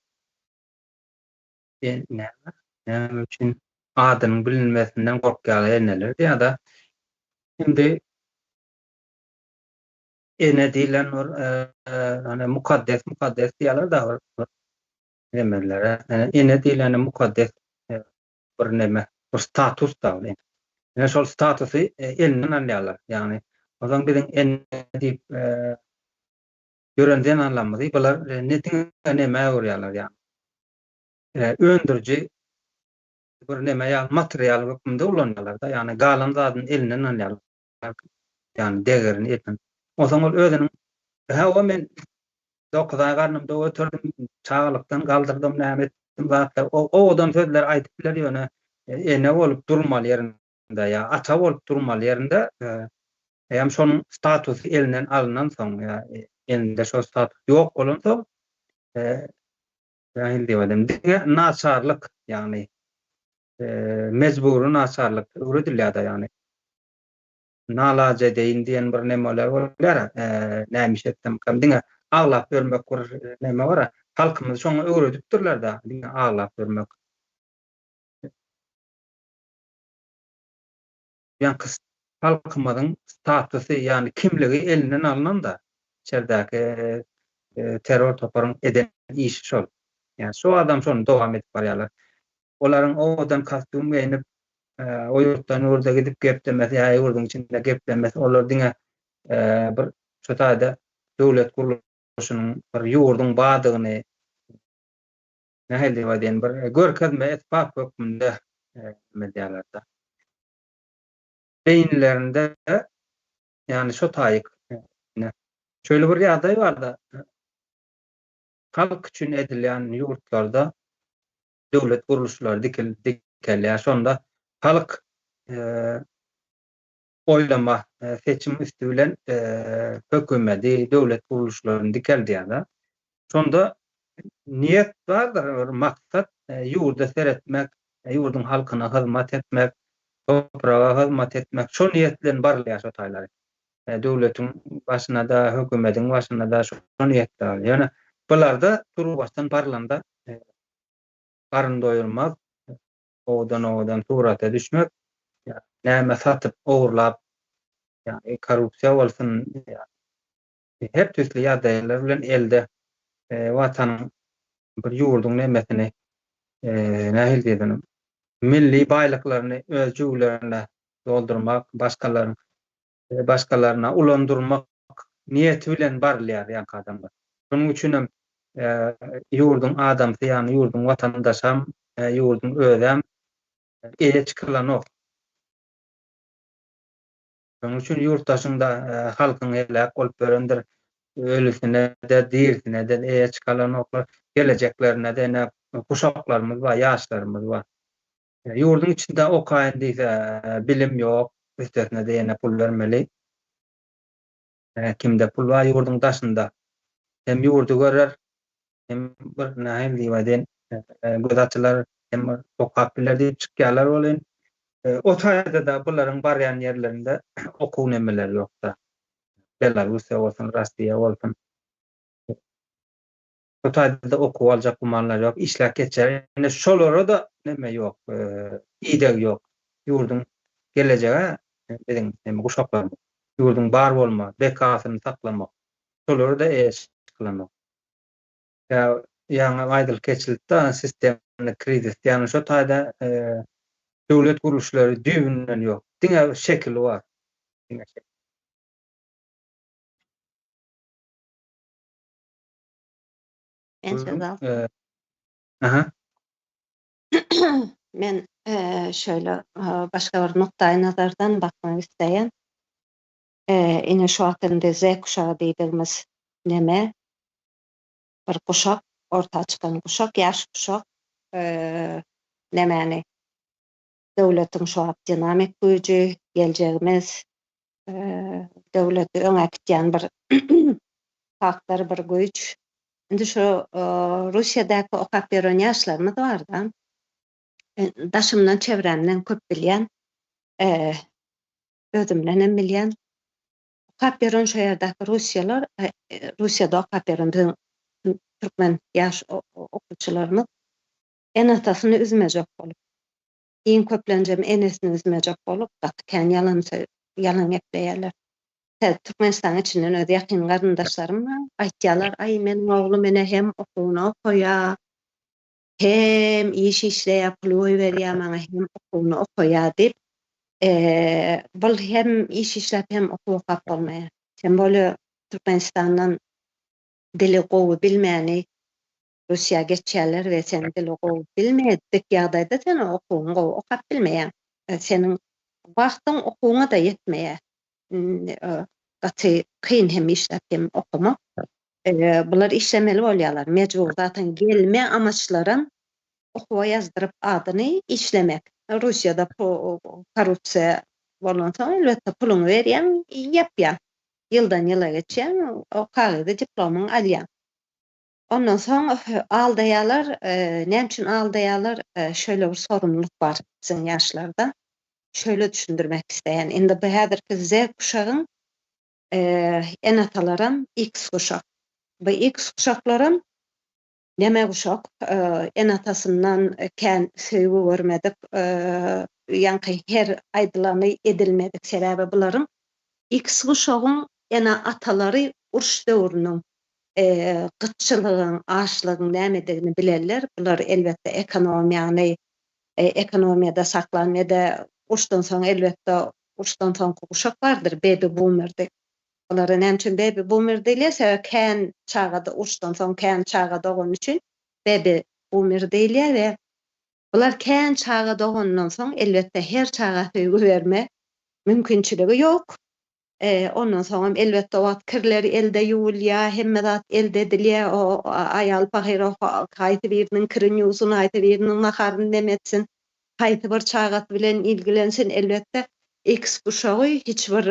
näme? Näme üçin adynyň bilinmesinden gorkýarlar eneler ýa-da indi ene diýlen bir ýagny mukaddes mukaddes diýýärler-de bir nemelere. Ene diýleni mukaddes bir neme, bir status da ol. Ine şol statusy elinden alýarlar. Ýagny onsoň biziň ene diýip ýören zenanlarymyzy bular ne diňe nämä öwürýärler ýagny öndüriji bir neme ýaly material hökmünde ulanýarlar-da, ýagny galan zadyny elinden alýarlar, ýagny degerini elinden. Onsoň ol özüniň hawa men 9 aý garnymda göterdim, çagalykdan galdyrdym, näme etdim. Zatlar owadan sözler aýdyp biler ýöne ene bolup durmaly ýerinde ýa ata bolup durmaly ýerinde eýýäm şonuň statusy elinden alynansoň ýa elinde şol status ýok bolansoň nähili diýip aýdaýyn diňe naçarlyk ýagny mejbury naçarlyk öwredilýär-de ýagny nalajedeýin diýen bir nemeler bolýar. Näme iş etsemkäm diňe aglap ýörmek bir neme bar. Halkymyzy şoňa öwredipdirler-de, diňe aglap ýörmek. Ýaňky halkymyzyň statusy, ýagny kimligi elinden alnan-da, içerdäki terror toparyň eden işi şol. Ýagny şu adam şony dowam edip barýarlar. Olaryň owadan kostýum geýnip, o ýurtdan ýurda gidip geplemesi ýa ýurduň içinde geplemesi, olar diňe bir şu taýda döwlet gurluşynyň bir ýurduň bardygyny nähili diýip aýdaýyn, bir görkezme esbap hökmünde neme edýärler-de. Beýnilerinde ýagny şo taýyk şeýle bir ýagdaý bar-da, halk üçin edilýän ýurtlarda döwlet gurluşlary dikelýär. Şonda halk oýlama, seçim üsti bilen hökümeti, döwlet gurluşlaryny dikeldýär-de. Şonda niýet bardyr, bir maksat ýurda seretmek, ýurduň halkyna hyzmat etmek, topraga hyzmat etmek, şol niýet bilen barylýar şo taýlary. Döwletiň başyna-da, hökümetiň başyna-da şo niýet barylýar. Ýöne bularda turuwbaşdan barylanda garyn doýurmaz, owadan-owadan surata düşmek, näme satyp, ogurlap, ýagny korrupsiýa bolsun, her tüýsli ýagdaýlar bilen elde Watanyň bir ýurduň nemesini nähili diýsem, milli baýlyklaryny öz jübülerine doldurmak, başgalaryň başgalaryna ulandyrmak niýeti bilen barylýar ýaňky adamlar. Şonuň üçin hem ýurduň adamsy, ýagny ýurduň watandaşam, ýurduň özem eýe çykylanok. Şonuň üçin ýurtdaşyň-da halkyň heläk bolup ýörendir. Ölüsine-de, dirisine-de eýe çykalanoklar. Gelejeklerine-de ine guşaklarymyz bar, ýaşlarymyz bar. Ýurduň içinde okaýyn diýse bilim ýok, üstesine-de ýene pul bermeli. Kimde pul bar ýurduň daşynda. Hem ýurdy görer, hem bir nähili diýip aýdaýyn, göz açylar, hem bir okap biler diýip çykýarlar welin, o taýda-da bularyň barýan ýerlerinde okuw nemeleri ýok-da. Belarussiýa bolsun, Rossiýa bolsun. Bu taýda-da okuw aljak gümanlar ýok, işläp geçer. Ine şolara-da neme ýok, ideg ýok. Ýurduň gelejegi biziň neme guşaklarymyz. Ýurduň bar bolma, bekasyny saklamak. Şolara-da eýe çykylanok. Ýa ýaňy aýdylyp geçildi-de, sistemny krizis. Ýagny şo taýda döwlet gurluşlary düýbünden ýok. Diňe şekili bar. Diňe şekili. Men söz alsam. Aha. Men şöyle başga bir nukdaý nazardan bakmak isleýän. Ine şu wagt indi Z kuşagy diýdigimiz neme? Bir guşak, orta çykan guşak, ýaş guşak nemäni? Döwletiň şu wagt dinamik güýji, geljegimiz, döwleti öňe äkitýän bir faktor, bir güýç. Indi şu Russiýadaky okap ýören ýaşlarymyz bar-da. Daşymdan, çevremden köp bilýän. Özümden hem bilýän. Okap ýören şo ýerdäki russiýalar, Russiýada okap ýören biziň türkmen ýaş okuwçylarymyz ene-atasyny üzmejek bolup, Iň köplenjem enesini üzmejek bolup gaty kän ýalan ýalan gepleýärler. Tä Türkmenistanyň içinden öz ýakyn garyndaşlarym bar, aýtýarlar, aý meniň oglum ene hem okuwyny okaýar, hem iş işleýär, pul goýberýär maňa, hem okuwyny okaýar diýip. Bul hem iş işläp hem okuw okap bolmaýar. Tem bolýa Türkmenistandan dili gowy bilmäni Russiýa geçýärler we sen dili gowy bilmedik ýagdaýda sen okuwyňy gowy okap bilmeýäň. Seniň wagtyň okuwyňa-da ýetmeýär. Gaty kyn hem işläp hem okamak. Bular işlemeli bolýarlar mejbur. Zaten gelme amaçlaram. okuwa ýazdyryp adyny işlemek. Russiýada korrupsiýa bolansoň elbetde puluňy berýäň, ýapýaň. Ýyldan ýyla geçýäň, o kagyzy diplomyňy alýaň. Ondan soň aldaýarlar, näme üçin aldaýarlar? Şeýle bir sorumlylyk bar biziň ýaşlarda. Şeýle düşündirmek isleýän. Indi bu häzirki Z guşagyň ene-atalaram X guşak. Bu X guşaklaram neme guşak? Ene-atasyndan kän söýgi görmedik, ýaňky her aýdylany edilmedik. Sebäbi bularyň X guşagyň ene-atalary uruş döwrüniň gytçylygyň, açlygyň nämedigini bilerler. Bular elbetde ekonomiýany ekonomiýada saklan we-de uruşdan soň elbetde uruşdan soňky guşak bardyr, baby boomer diýip. Olara näme üçin baby boomer diýilýär? Sebäbi kän çaga uruşdan soň kän çaga dogany üçin baby boomer diýilýär we bular kän çaga dogandan soň elbetde her çaga söýgi berme mümkinçiligi ýok. Ondan soňam elbetde o wagt kirler elde ýuwulýar, hemme zat elde edilýär. O aýal pahyr haýsy biriniň kirini ýuwsun, haýsy biriniň naharyny neme etsin, haýsy bir çagasy bilen ilgilensin. Elbetde, X guşagy hiç bir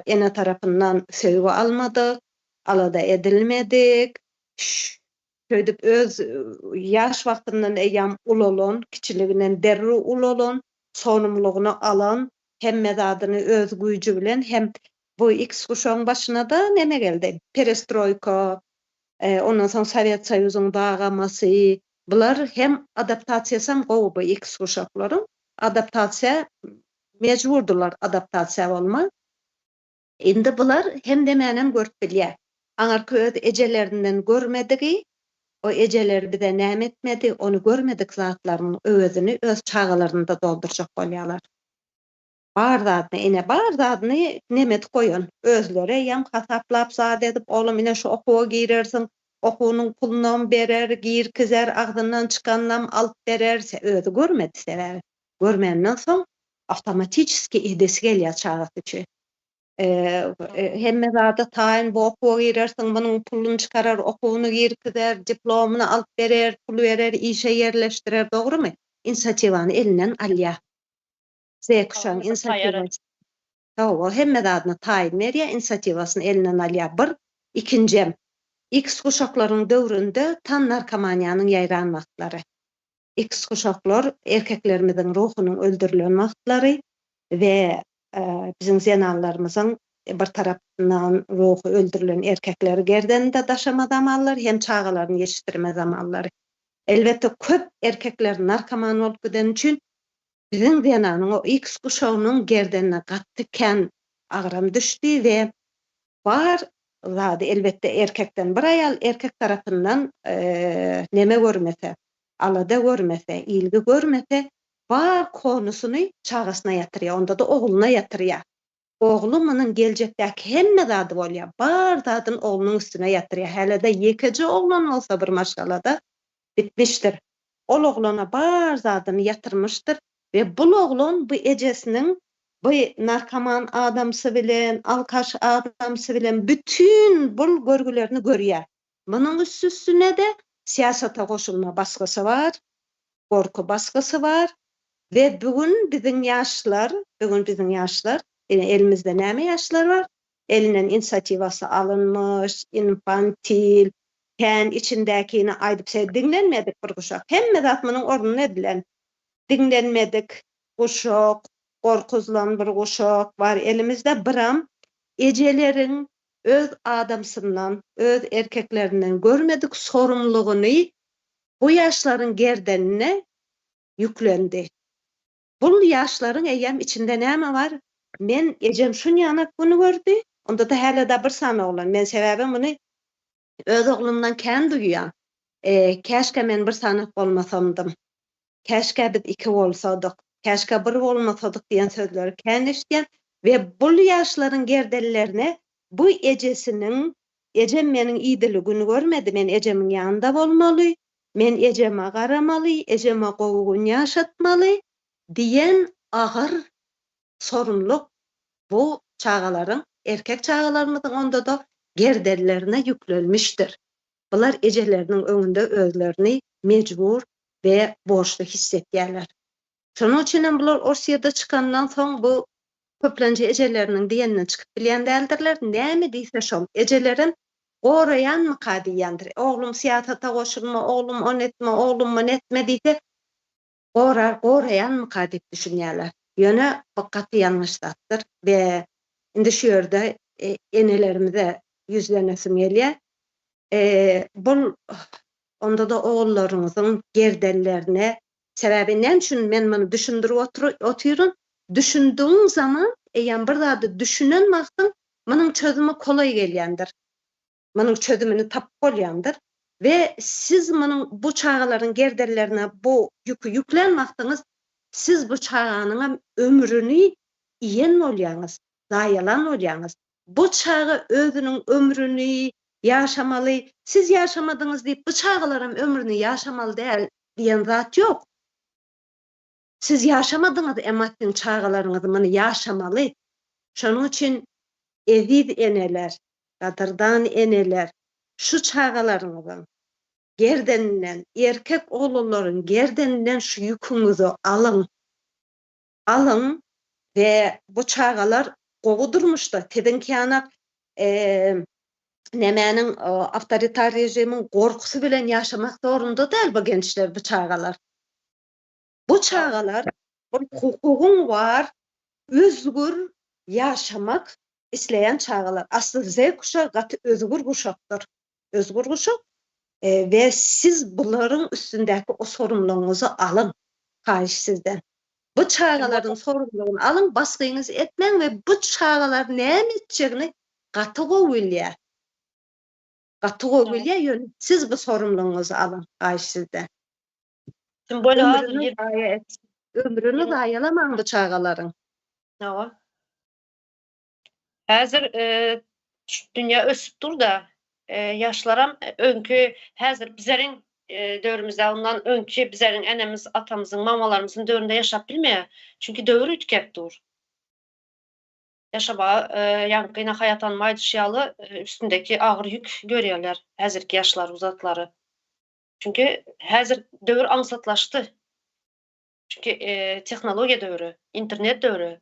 ene tarapyndan söýgi almadyk, alada edilmedik. Şeýdip öz ýaş wagtyndan eýýäm ulalan, kiçiliginden derrew ulalan, sonumlygyny alan, hemme zadyny öz güýji bilen hem bu X guşagyň başyna-da neme geldi, perestroýka, ondan soň Sowet Soýuzyň dagamasy, bular hem adaptasiýasam gowy bu X guşaklaryň, adaptasiýa mejburdylar adaptasiýa bolma. Indi bular hem demänem görüp bilýär. Aňyrky öz ejelerinden görmedigi, o ejeleri bize näme etmedi, ony görmedik zatlarynyň öwezini öz çagalarynda doldurjak bolýarlar. Bar zadyny ene bar zadyny nemet goýan. Özleri eýýäm hasaplap zat edip, oglum ine şu okuwa girersiň, okuwynyň pulunam berer, girkizer, agzyndan çykanynam alyp berer, özi görmedi sebäbi. Görmänden soň awtomatiçeski edesi gelýär çagasy üçin. Hemme zada taýyn bu okuwa girersiň, munuň puluny çykarar, okuwyny girkizer, diplomyny alyp berer, pul berer, işe ýerleşdirer, dogrumy? Inisiatiwany elinden alýar. Z kuşagyň inisiatiwasy. Hawa, hemme zadyny taýyn berýär, inisiatiwasyny elinden alýar. Bir. Ikinjem, X guşaklaryň döwründe tam narkomaniýanyň ýaýran wagtlary. X guşaklar erkeklerimiziň ruhunyň öldürilen wagtlary we biziň zenanlarymyzyň bir tarapyndan ruhy öldürilen erkekleri gerdeninde daşama zamanlary hem çagalaryny ýetişdirme zamanlary. Elbetde köp erkekler narkoman bolup gideni üçin biziň zenanyň o X guşagynyň gerdenine gaty kän agram düşdi we bar zady elbetde erkekden bir aýal erkek tarapyndan neme görmese, alada görmese, ilgi görmese bar konusyny çagasyna ýatyrýar, onda-da ogluna ýatyrýar. Ogly munuň geljekdäki hemme zady bolýar, bar zadyny oglunyň üstüne ýatyrýar. Häli-de ýekeje oglan bolsa bir maşgalada bitmişdir. Ol oglana bar zadyny ýatyrmyşdyr we bul oglan bu ejesiniň bu narkoman adamsy bilen, alkaş adamsy bilen bütin bul görgülerini görýär. Munuň üstüstüne-de syýasata goşulma basgysy bar, gorky basgysy bar we bu gün biziň ýaşlar, bu gün biziň ýaşlar, ine elimizde näme ýaşlar bar? Elinden inisiatiwasy alynmyş, infantil, kän içindäkini aýdyp se diňlenmedik bir guşak. Hemme zat munuň ornuna edilen. Diňlenmedik guşak, gorkuzylan bir guşak bar elimizde. Biram ejeleriň öz adamsyndan, öz erkeklerinden görmedik sorumlygyny bu ýaşlaryň gerdenine ýüklendi. Bul ýaşlaryň eýýäm içinde näme bar? Men ejem şunýanak güni gördi, onda-da häle-da bir sany oglan. Men sebäbi muny öz oglumdan kän duýýan. Käşgä men bir sanak bolmasamdym. Käşgä biz iki bolsadyk. Käşgä bir bolmasadyk diýen sözleri kän eşidýän we bul ýaşlaryň gerdenlerine bu ejesiniň Ejem meniň idili gün görmedi, men ejemiň ýanynda bolmaly, men ejeme garamaly, ejeme gowy gün ýaşatmaly diýen agyr sorumlyk bu çagalaryň, erkek çagalarymyzyň onda-da gerdenlerine ýüklenmişdir. Bular ejeleriniň öňünde özlerini mejbur. we borçly hissetýärler. Şonuň üçin hem bular Orsýede çykandan soň bu köplenç ejeleriniň diýeninden çykyp bilýän däldirler. Näme diýse şol. Ejelerem goraýanmyka diýýändir. Oglum syýasata goşulma, oglum ony etme, oglum muny etme diýse, gorar, goraýanmyka diýip düşünýärler. Ýöne bu gaty ýalňyş zatdyr we indi şu ýerde enelerimize ýüzlenesim gelýär. Bul onda-da ogullaryňyzyň gerdenlerine Sebäbi näme üçin men muny düşündirip otyryn? Düşündigiň zaman, eýýäm bir zady düşünen wagtyň munuň çözümi kolaý gelýändir. Munuň çözümini tapyp bolýandyr. We siz munuň bu çagalaryň gerdenlerine bu ýüki ýüklän wagtyňyz siz bu çaganyňam ömrüni iýen bolýaňyz, zaýalan bolýaňyz. Bu çaga özüniň ömrüni ýaşamaly, siz ýaşamadyňyz diýip bu çagalaram ömrüni ýaşamaly däl diýen zat ýok. Siz ýaşamadyňyz, emma siziň çagalaryňyz muny ýaşamaly. Şonuň üçin eziz eneler, gadyrdan eneler, şu çagalaryňyzyň gerdeninden, erkek oglanlaryň gerdeninden şu ýüküňizi alyň. Alyň we bu çagalar gowy durmuşda, siziňki ýanak nämäniň awtoritar režimiň gorkusy bilen ýaşamak zorunda däl bu gençler, bu çagalar. Bu çagalar bir hukugyň bar, özgür ýaşamak isleýän çagalar. Asly Z guşagy gaty özgür guşakdyr. Özgür guşak we siz bularyň üstündäki o sorumlygyňyzy alyň, haýyş sizden. Bu çagalaryň sorumlygyny alyň, basgyňyzy etmäň we bu çagalar näme etjegini gaty gowy bilýär. Gaty gowy bilýär, ýöne siz bu sorumlygyňyzy alyň, haýyş sizden. Kim bolýar hazir Ömrüni ýer zaýa et. Ömrüni zaýalamaň bu çagalaryň. Hawa. Häzir şu dünýä ösüp dur-da, ýaşlaram öňki häzir bizeriň döwrümizde ondan öňki bizeriň enemiz, atamyzyň, mamalarymyzyň döwründe ýaşap bilmeýär. Çünki döwür üýtgäp dur. Ýaşamaga ýaňky ine Haýat hanym aýdyşy ýaly üstündäki agyr ýük görýärler häzirki ýaşlar uzatlary. Çünki häzir döwür aňsatlaşdy. Çünki tehnologiýa döwri, internet döwri.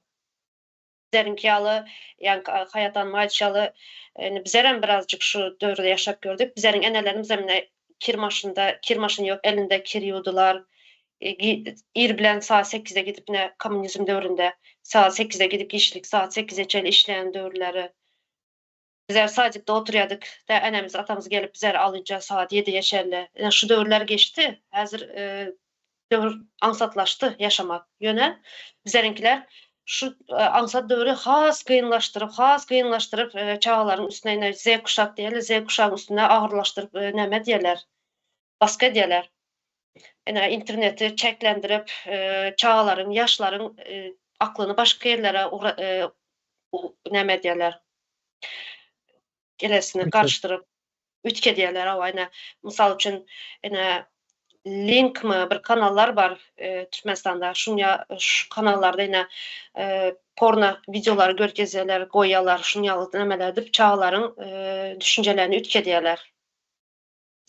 Bizleriňki ýaly, ýaňky Haýat hanym aýdyşy ýaly, indi bizlerem birazjyk şu döwürde ýaşap gördük. Bizleriň enelerimizem ine kir maşynda, kir maşyny ýok, elinde kir ýuwdular. Ir bilen saat sekizde gidip ine kommunizm döwründe saat sekizde gidip giçlik saat sekize çenli işleýän döwürleri. Bizler sadikde oturýardyk, tä enemiz, atamyz gelip bizleri alynça sagat ýediye çenli. Ine şu döwürler geçdi. Häzir döwür aňsatlaşdy ýaşamak. Ýöne bizleriňkiler şu aňsat döwri has kynlaşdyryp, has kynlaşdyryp çagalaryň üstüne ine Z kuşak diýeli, Z kuşagyň üstüne agyrlaşdyryp näme edýärler? Basgy edýärler. Ine interneti çäklendirip çagalaryň, ýaşlaryň aklyny başga ýerlere näme edýärler? Gelesini garyşdyryp üýtgedýärler hawa ine mysal üçin ine linkmi bir kanallar bar Türkmenistanda şunya şu kanallarda ine porno wideolary görkezýärler goýýarlar şuny ýaly nämeler edip çagalaryň düşünjelerini üýtgedýärler.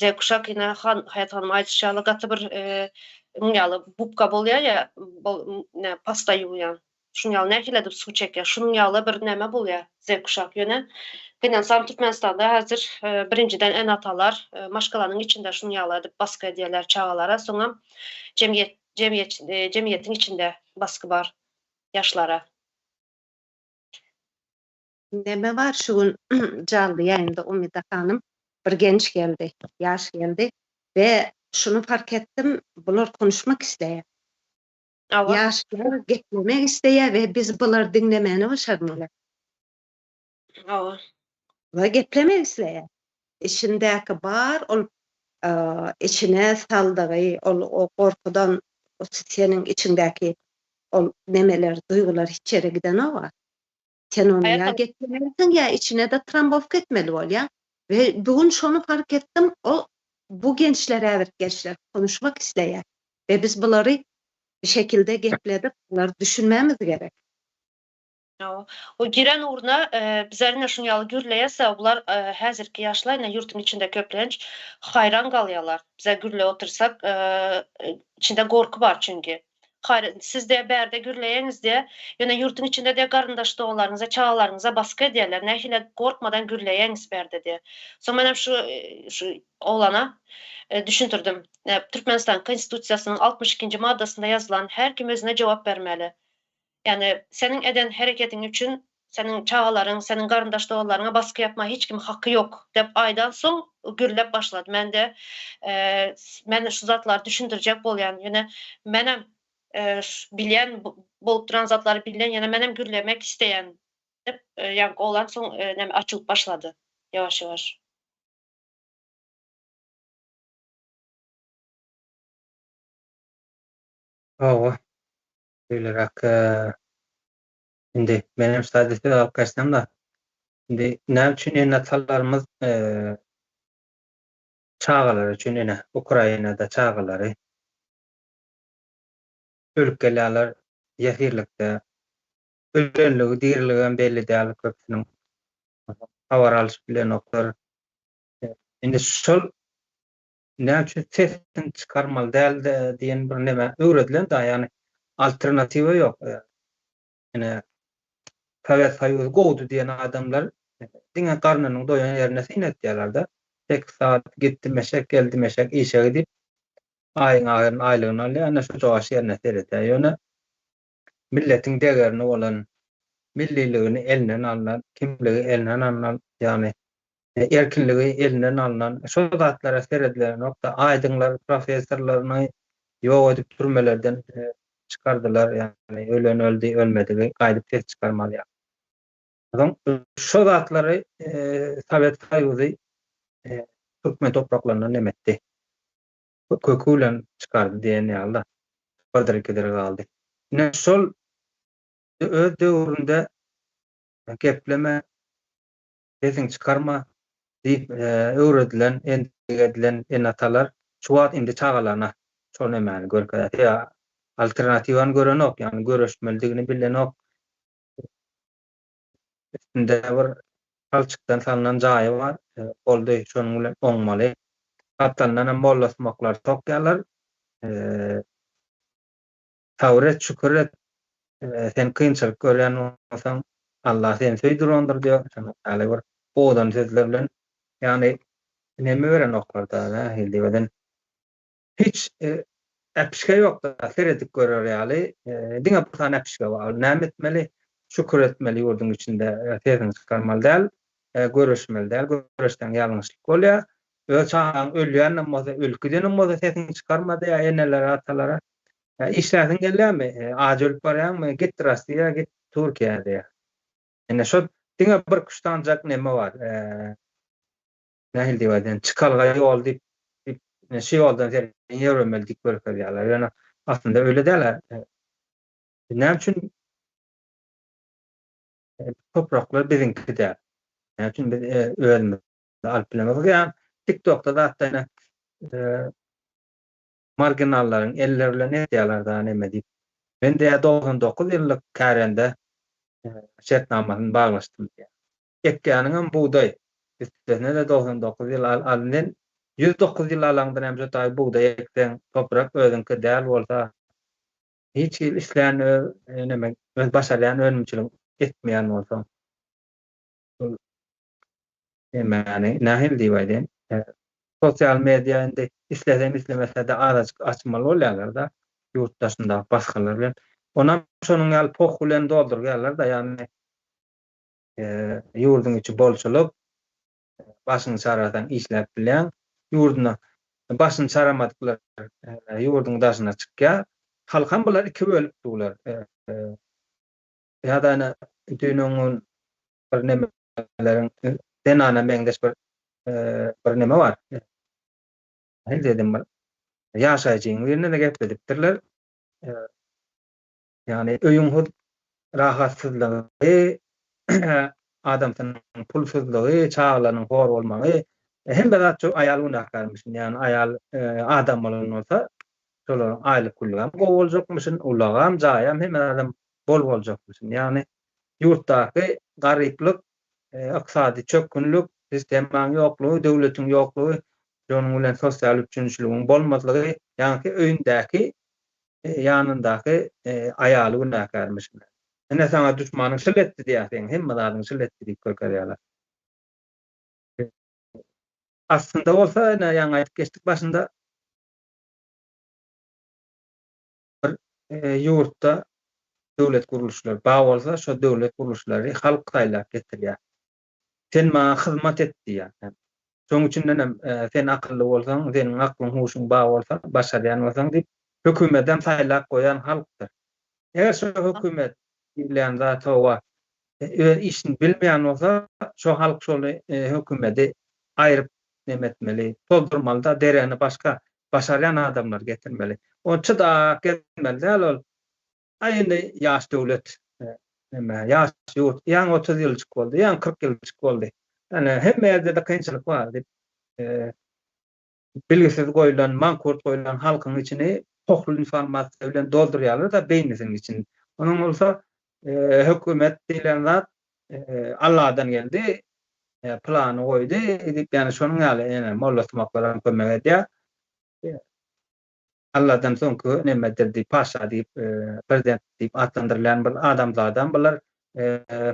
Z kuşak ine han Haýat hanym aýdyşy ýaly gaty bir muň ýaly gubka bolýar ýa ne pasta ýuwýan şuň ýaly nähili edip suw çekýär şunuň ýaly bir neme bolýar Z kuşak ýöne gynansam Türkmenistanda häzir birinjiden ene atalar maşgalanyň içinde şunuň ýaly edip basgy edýärler çagalara soňam jemgyýet jemgyýet jemgyýetiň içinde basgy bar ýaşlara. Neme bar şu gün janly ýaýynda Umyda hanym bir genç geldi, ýaş geldi we şuny fark etdim bular konuşmak isleýär. Hawa. Ýaşlar geplemek isleýär we biz bulary diňlemäni başarmaly. Hawa. Bular geplemek isleýär. Içindäki bar ol içine saldygy ol o gorkudan seniň içiňdäki ol nemeler duýgular hiç ýere gidenok-a. Sen ony ýa geplemelisiň ýa içine-de trambowka etmeli bolýaň. We bu gün şony fark etdim, ol bu gençler häzirki gençler konuşmak isleýär we biz bulary bir şekilde gepledip bulary düşünmämiz gerek. Hawa. O giren ugruna bizler ine şuň ýaly gürleýäs-ä, bular häzirki ýaşlar ine ýurtuň içinde köplenç haýran galýarlar. Bize gürläp otursak, içinde gorky bar çünki. Haýran, siz diýýär bärde gürleýäňiz diýýär, ýöne ýurtuň içinde diýýär garyndaş-doganlaryňyza, çagalaryňyza basgy edýärler, nähili gorkmadan gürleýäňiz bärde diýýär. Soň menem şu şu oglana düşündirdim. Türkmenistanyň Konstitusiýasynyň 62-nji maddasynda ýazylan her kim özüne jogap bermeli. Ýagny seniň eden hereketiň üçin seniň çagalaryň, seniň garyndaş-doganlaryňa basgy ýapma hiç kimiň haky ýok diýip aýdansoň gürläp başlady. Mende men şu zatlary düşündirjek bolýan ýöne menem bilýän bolup duran zatlary bilýän ýöne menem gürlemek isleýän diýip ýaňky oglan soň näme açylyp başlady ýawaş-ýawaş. Hawa. Şeýleräk indi menem şu taýda söz alyp gaçsam-da, indi näme üçin ene-atalarymyz çagalary üçin ene Ukrainada çagalary ölüp gelýärler ýesirlikde. Ölenligi, diriligem belli däl köpüsiniň. Habar alyşyp bilenoklar. Indi şol Näme üçin sesini çykarmaly däldi diýen bir neme öwredilen da, ýagny alternatiwa ýok. Ine Sowet Soýuzy gowudy diýen adamlar diňe garnynyň doýan ýerine syn etýärler-de. Sekiz sagat gitdi meşek, geldi meşek işe gidip, aýyň ahyrynda aýlygyny alýar, ine şujagaş ýerine seredýär. Ýöne milletiň degerini bolan, milliligini elinden alnan, kimligi elinden alnan, ýagny erkinligi elinden alnan, şol zatlara seredilenokda, aýdyňlar professorlaryny ýok edip türmelerden çykardylar, ýagny ölen öldi, ölmedigi gaýdyp ses çykarmaz ýaly. Soň şo zatlary Sowet Soýuzy türkmen topraklaryndan neme etdi. Köki bilen çykardy diýen ýaly-da. Birdir ikidir galdy. Ine şol öz döwründe gepleme, sesiňi çykarma diýip öwredilen, endik edilen ene-atalar şu wagt indi çagalaryna şol nemäni görkezýär. Sebäbi alternatiwany görenok, ýagny göreşmelidigini bilenok. Üstünde bir palçykdan salnan jaýy bar, boldy, şonuň bilen oňmaly. Gapdalyndanam mollasumaklary sokýarlar. Sabyr et, şükür et. Sen kynçylyk görýän bolsaň, Allah seni söýdürendir diýýär. Şonuň ýaly bir owadan sözler bilen, ýagny neme berenoklar-da, nähili diýip eden. Hiç äpişge ýok-da, seredip görer ýaly, diňe bir sany äpişge bar. Ol näme etmeli? Şükür etmeli ýurduň içinde sesiňi çykarmaly däl, göreşmeli däl, göreşseň ýalňyşlyk bolýar. Öz çagaň ölýänem bolsa, ölüp gidenem bolsa sesiňi çykarma diýýär enelere, atalara. Işläsiň gelýärmi? Aç ölüp barýaňmy? Git Rossiýa, git Türkiýä diýýär. Ine şo diňe bir küştanjak neme bar. Nähili diýip aýdaýyn, çykalga ýol diýip, diýip, şu ýoldan sen ýöremeli diýip görkezýärler. Ýöne aslynda öýle däl. Näme üçin topraklar biziňki däl? Näme üçin biz özümiz alyp bilemok? Ýa TikTokda zatda ýene marginallaryň elleri bilen edýärler da neme diýip. Men diýýär 99 ýyllyk kärende şertnamasyny baglaşdym diýýär. Ekýäniňem bugdaý. Üstesine-de 99 ýyl al al men 109 ýyl alaňda näme şu taý bugdaý ekseň toprak özüňki däl bolsa hiç hili islän öz neme öz başarýan önümçiligiň etmeýän bolsaň şol nemäni nähili diýip aýdaýyn sosial media indi islesem islemese-de azajyk açmaly bolýarlar-da ýurt daşyndaky basgylar bilen. Onam şonuň ýaly poh bilen doldurýarlar-da ýagny Ýurduň içi bolçulyk, başyňy çarasaň işläp bilýäň. Ýurduna başyny çaramadyklar ýurduň daşyna çykýar. Halkam bular iki bölüp durlar. Ýa-da ine düýn öňňün bir nemeleriň zenana meňzeş bir bir neme bar. Nähili dedim bir ýaşaýjyň birine-de gepledipdirler. Ýagny öýüň hut rahatsyzlygy, adamsynyň pulsuzlygy, çagalarynyň hor bolmagy, hemme zat şu aýal günäkärmişin. Ýagny aýal adam bolan bolsa, şolaryň aýlyk-günlügem gowy boljakmyşyn, ulagam, jaýam, hemme zadam bol boljakmyşyn. Ýagny. Ýurtdaky garyplyk, ykdysady çökgünlik, sistemanyň ýoklugy, döwletiň ýoklugy, şonuň bilen sosial üpjünçiligiň bolmazlygy, ýaňky öýündäki, ýanyndaky aýaly günäkärmiş. Ine saňa duşmanyň şyl etdi diýýär, seň hemme zadyňy şyl etdi diýip görkezýärler. Aslynda bolsa, ine ýaňy aýdyp geçdik başynda, bir ýurtda döwlet gurluşlary bar bolsa, şo döwlet gurluşlary halk saýlap getirýär. Sen maňa hyzmat et diýýär. Şonuň üçindenem sen akylly bolsaň, seniň aklyň-huşuň bar bolsa, başarýan bolsaň diýip, hökümetem saýlap goýan halkdyr. Eger şo hökümet diýilýän zat hawa öz işini bilmeýän bolsa, şo halk şol hökümeti aýryp neme etmeli, tozdurmaly-da, deregine başga başarýan adamlary getirmeli. Ony çydap gezmeli däl ol. Aý indi ýaş döwlet, neme, ýaş ýurt, ýaňy 30 ýyljyk boldy, ýaňy 40 ýyljyk boldy. Ýöne hemme ýerde-de kynçylyk bar diýip, bilgisiz goýlan, mankurt goýlan halkyň içini pohly informasiýa bilen doldurýarlar-da beýnisiniň içini. Onuň bolsa hökümet diýlen zat Alladan geldi, plany goýdy diýip, ýani şonuň ýaly ýene mollasumaklaram kömek edýär. Alladan soňky nemedir diýip, paşa diýip, prezident diýip atlandyrylýan bir adamzadam bular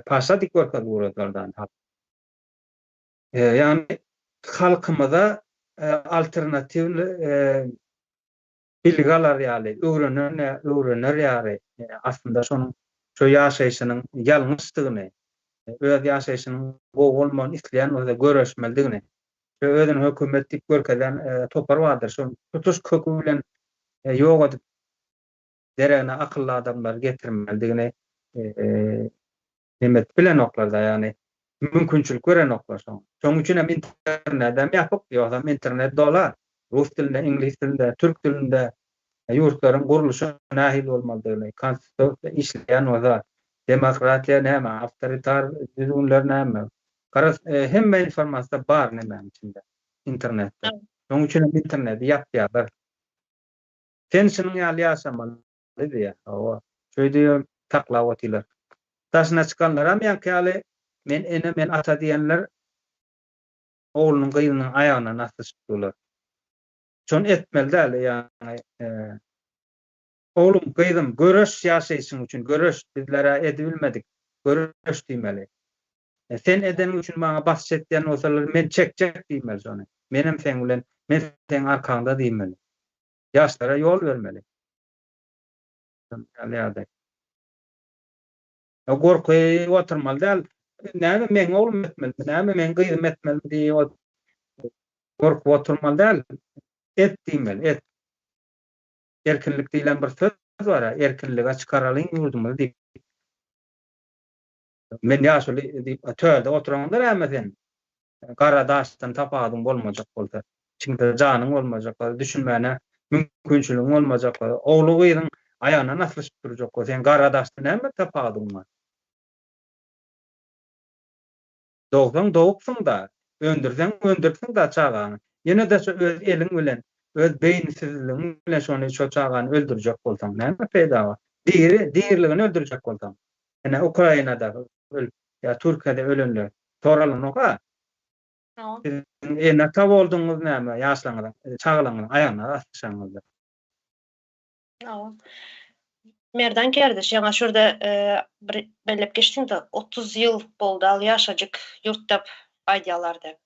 paşa diýip görkezip ugradylar. Ýagny halkymyza alternatiw bilgi alar ýaly, öwrenen öwrener ýaly, aslynda şonuň şo ýaşaýşynyň ýalňyşdygyny, öz ýaşaýşynyň gowy bolmagyny isleýän bolsa göreşmelidigini, şo özüni hökümet diýip görkezýän topar bardyr, şony tutuş köki bilen ýok edip, deregine akylly adamlary getirmelidigini neme edip bilenoklar-da, ýagny mümkinçilik berenoklar şoňa. Şonuň üçin hem internedem ýapyk, ýogsam internet dolar. Rus dilinde, iňlis dilinde, türk dilinde ýurtlaryň gurluşy nähili bolmalydygyny, konstitusiýa işleýän bolsa, demokratiýa näme, awtoritar düzgünler näme, garaz, hemme informasiýa bar nemäň içinde, internetde. Şonuň üçin hem interneti ýapýarlar. Sen şunuň ýaly ýaşamaly diýýär. Hawa, şeýdibem saklap otyrlar. Daşyna çykanlaram ýaňky ýaly men ene, men ata diýenler oglunyň, gyzynyň aýagyndan aslyşyp durlar. Şony etmeli däl, ýagny oglum, gyzym, göreş ýaşaýşyň üçin, göreş, bizler-ä edibilmedik, göreş diýmeli. Sen edeniň üçin maňa basyş etýän bolsalar, men çekjek diýmeli şony. Menem seň bilen, men seň arkaňda diýmeli. Ýaşlara ýol bermeli. Şonuň ýaly ýagdaý. Gorkyp oturmaly däl. Näme meň oglum etmelimi, näme meň gyzym etmelimi diýip gorkup oturmaly däl. Et diýmeli, et. Erkinlik diýlen bir söz bar, erkinlige çykaralyň ýurdumyzy diýip. Men ýaşuly diýip törde oturaňda näme sen? Gara daşdan tapawudyň bolmajak bolsa, içiňde janyň bolmajak bolsa, düşünmäne mümkinçiligiň bolmajak bolsa, ogly-gyzyň aýagyndan aslyşyp durjak bolsa, seň gara daşdan näme tapawudyň bar? Dogsaň dogupsyň-da, öndürseň öndüripsiň-da çagaňy. Ýene-de şo öz eliň bilen, öz beýnisizligiň bilen şony, şo çagany öldürjek bolsaň, näme peýda bar? Diri, diriligini öldürjek bolsaň. Ine, Ukrainada ölüp, ýa Türkiýede ölenler soralanok-a. Siziň ene-ata boldugyňyz näme, ýaşlaryňyzyň, çagalaryňyzyň aýagyna aslyşanyňyzda. Merdan kardeş, ýaňa şurada bir belläp geçdiňde, 30 ýyl boldy al ýaşajyk ýurt dep aýdýarlar dep.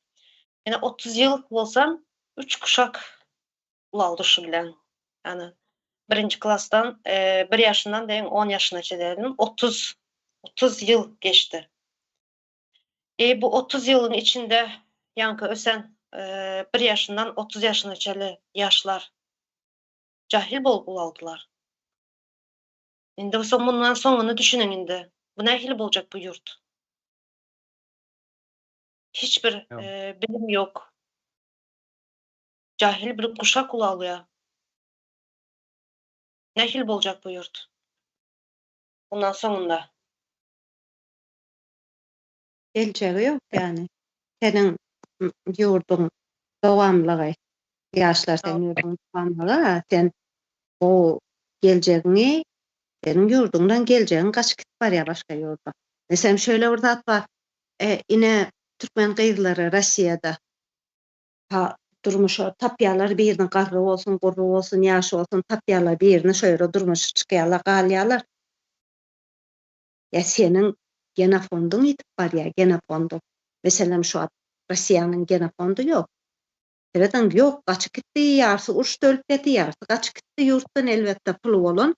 Ýene 30 ýyl bolsam, üç guşak ulaldy şu bilen. Ýani birinji klasdan bir ýaşyndan deň 10 ýaşyna çenli 30 30 ýyl geçdi. E bu 30 ýylyň içinde ýaňky ösen bir ýaşyndan 30 ýaşyna çenli ýaşlar jahil bolup ulaldylar. Indi bolsa mundan soňuny düşüniň indi. Bu nähili boljak bu ýurt? Hiç bir bilim ýok. Jahil bir guşak ulalýar. Nähili boljak bu ýurt? Mundan soňunda. Geljegi ýok ýani. Seniň ýurduň dowamlygy. Ýaşlar seniň ýurduň dowamlygy, sen bu geljegiňi seniň ýurduňdan geljegiň gaçyp gidip barýar başga ýurda. Meselem, şeýle bir zat bar, ine, türkmen gyzlary Rossiýada ha durmuşa tapýarlar birini, garry bolsun, gurry bolsun, ýaş bolsun, tapýarlar birini, şo ýere durmuşa çykýarlar, galýarlar. Ýa seniň genofondyň ýitip barýar, genofondyň. Meselem, şu wagt Rossiýanyň genofondy ýok. Serediň, ýok, gaçyp gitdi, ýarsy uruşda ölüp ýaty, ýarsy gaçyp gitdi ýurtdan, elbetde, puly bolan.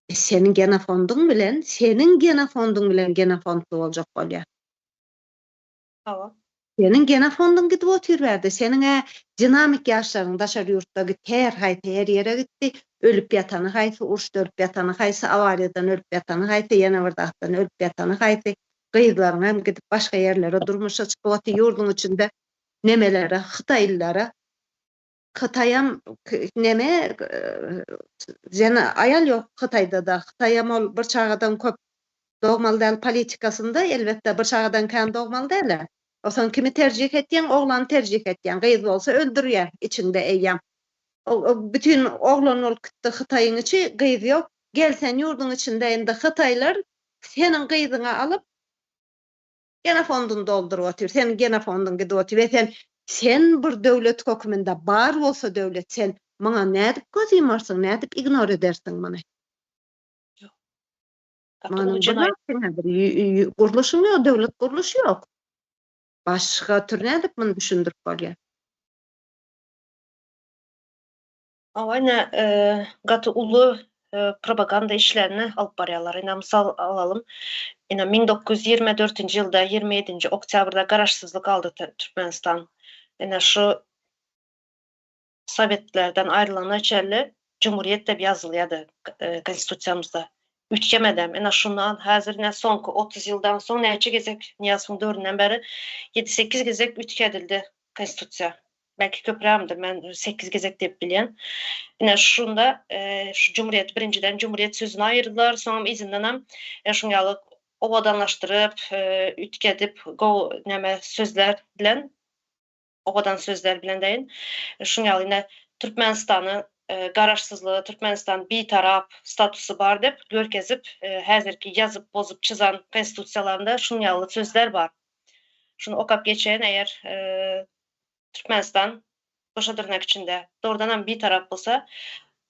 E, seniň genofondyň bilen, seniň genofondyň bilen genofontly boljak bolýar. Hawa. Seniň genofondyň gidip otyr bärde, seniň-ä dinamik ýaşlaryň daşary ýurtda git, her haýsy her ýere gitdi, ölüp ýatany haýsy, uruşda ölüp ýatany haýsy, awariýadan ölüp ýatany haýsy, ýene bir zatdan ölüp ýatany haýsy, gyzlaryň hem gidip başga ýerlere durmuşa çykyp otyr, ýurduň içinde nemelere, hytaýlylara, hytaýam neme, zena, aýal ýok hytaýda-da, hytaýam ol bir çagadan köp dogmaly däl politikasynda, elbetde bir çagadan kän dogmaly däl-ä. Onsoň kimi terjih etýäň, oglany terjih etýäň, gyz bolsa öldürýär içiňde eýýäm. Bütin oglan bolup gitdi hytaýyň içi, gyz ýok. Gel sen ýurduň içinde indi hytaýlar seniň gyzyňy alyp, Genofondyny dolduryp otyr. Seniň genofondyň gidip otyr we sen sen bir döwlet höküminde bar bolsa döwlet sen muňa nädip göz ýumarsyň, nädip ignor edersiň muny? Gaty uly jenaýat. Bir gurluşyň ýok, döwlet gurluşy ýok. Başga tür nädip muny düşündirip bolýar? Hawa ine gaty uly propaganda işlerini alyp barýarlar. Ine mysal alalym. Ine 1924-nji ýylda 27-nji oktýabrda garaşsyzlyk aldy Türkmenistan. Ine şu sowetlerden aýrylana çenli jumhurýet diýip ýazylýardy konstitusiýamyzda. Üýtgemedem. Ine şundan häzir ine soňky 30 ýyldan soň näçe gezek Nyýazowyň döwründen bäri ýedi-sekiz gezek üýtgedildi konstitusiýa. Belki köprämdir, men sekiz gezek diýip bilýän. Ine şunda şu jumhurýet birinjiden jumhurýet sözüni aýyrdylar, soňam yzyndanam şuň ýaly owadanlaşdyryp, üýtgedip gowy näme sözler bilen, owadan sözler bilen deýin, şuň ýaly ine Türkmenistany garaşsyzlygy, Türkmenistan bitarap statusy bar diýip görkezip, häzirki ýazyp, bozup çyzan konstitusiýalarynda şuň ýaly sözler bar. Şuny okap geçeýin, eger Türkmenistan goşa dyrnak içinde dogrudanam bitarap bolsa,